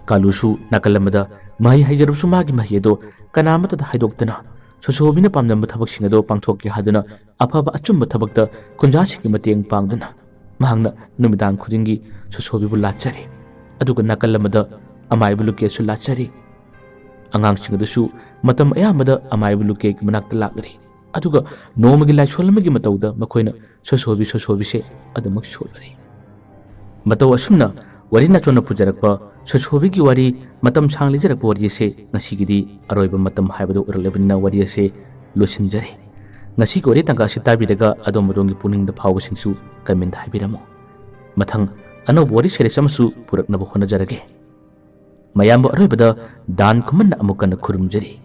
ꯀꯥꯂꯨꯁꯨ ꯅꯥꯀꯜ ꯑꯃꯗ ꯃꯍꯩ ꯍꯩꯖꯔꯕꯁꯨ ꯃꯥꯒꯤ ꯃꯍꯩ ꯑꯗꯣ ꯀꯅꯥ ꯑꯃꯠꯇꯗ ꯍꯥꯏꯗꯣꯛꯇꯅ ꯁꯣꯁꯣꯕꯤꯅ ꯄꯥꯝꯂꯝꯕ ꯊꯕꯛꯁꯤꯡ ꯑꯗꯣ ꯄꯥꯡꯊꯣꯛꯀꯦ ꯍꯥꯏꯗꯨꯅ ꯑꯐꯕ ꯑꯆꯨꯝꯕ ꯊꯕꯛꯇ ꯈꯨꯟꯖꯥꯁꯤꯡꯒꯤ ꯃꯇꯦꯡ ꯄꯥꯡꯗꯨꯅ ꯃꯍꯥꯛꯅ ꯅꯨꯃꯤꯗꯥꯡ ꯈꯨꯗꯤꯡꯒꯤ ꯁꯣꯁꯣꯕꯤꯕꯨ ꯂꯥꯠꯆꯔꯤ꯫ ꯑꯗꯨꯒ ꯅꯥꯀꯜ ꯑꯃꯗ ꯑꯃꯥꯏꯕ ꯂꯨꯀꯦꯁꯨ ꯂꯥꯠꯆꯔꯤ꯫ ꯑꯉꯥꯡꯁꯤꯡ ꯑꯗꯨꯁꯨ ꯃꯇꯝ ꯑꯌꯥꯝꯕꯗ ꯑꯃꯥꯏꯕ ꯂꯨꯀꯦꯒꯤ ꯃꯅꯥꯛꯇ ꯂꯥꯛꯂꯔꯤ꯫ ꯑꯗꯨꯒ ꯅꯣꯡꯃꯒꯤ ꯂꯥꯏꯁꯣꯜ ꯑꯃꯒꯤ ꯃꯇꯧꯗ ꯃꯈꯣꯏꯅ ꯁꯣꯁꯣꯕꯤ ꯁꯣꯁꯣꯕꯤꯁꯦ ꯑꯗꯨꯃꯛ ꯁꯣꯜꯂꯔꯤ꯫ ꯃꯇꯧ ꯑꯁꯨꯝꯅ ꯋꯥꯔꯤ ꯅꯥꯆꯣꯟꯅ ꯄꯨꯖꯔꯛꯄ ꯁꯣꯁꯣꯕꯤꯒꯤ ꯋꯥꯔꯤ, ꯃꯇꯝ ꯁꯥꯡ ꯂꯤꯖꯔꯛꯄ ꯋꯥꯔꯤ ꯑꯁꯦ ꯉꯁꯤꯒꯤꯗꯤ ꯑꯔꯣꯏꯕ ꯃꯇꯝ ꯍꯥꯏꯕꯗꯨ ꯑꯣꯏꯔꯛꯂꯕꯅꯤꯅ ꯋꯥꯔꯤ ꯑꯁꯦ ꯂꯣꯏꯁꯤꯟꯖꯔꯦ꯫ ꯉꯁꯤꯒꯤ ꯋꯥꯔꯤ ꯇꯪꯀꯥ ꯑꯁꯤ ꯇꯥꯕꯤꯔꯒ ꯑꯗꯣꯝ ꯑꯗꯣꯝꯒꯤ ꯄꯨꯛꯅꯤꯡꯗ ꯐꯥꯎꯕꯁꯤꯡꯁꯨ comment ꯍꯥꯏꯕꯤꯔꯝꯃꯨ꯫ ꯃꯊꯪ ꯑꯅꯧꯕ ꯋꯥꯔꯤ series ꯑꯃꯁꯨ ꯄꯨꯔꯛꯅꯕ ꯍꯣꯠꯅꯖꯔꯒꯦ꯫ ꯃꯌꯥꯝꯕꯨ ꯑꯔꯣꯏꯕꯗ ꯗꯥꯟ ꯈꯨꯃꯟꯅ ꯑꯃꯨꯛ ꯀꯟꯅ ꯈꯨꯔꯨꯝꯖꯔꯤ꯫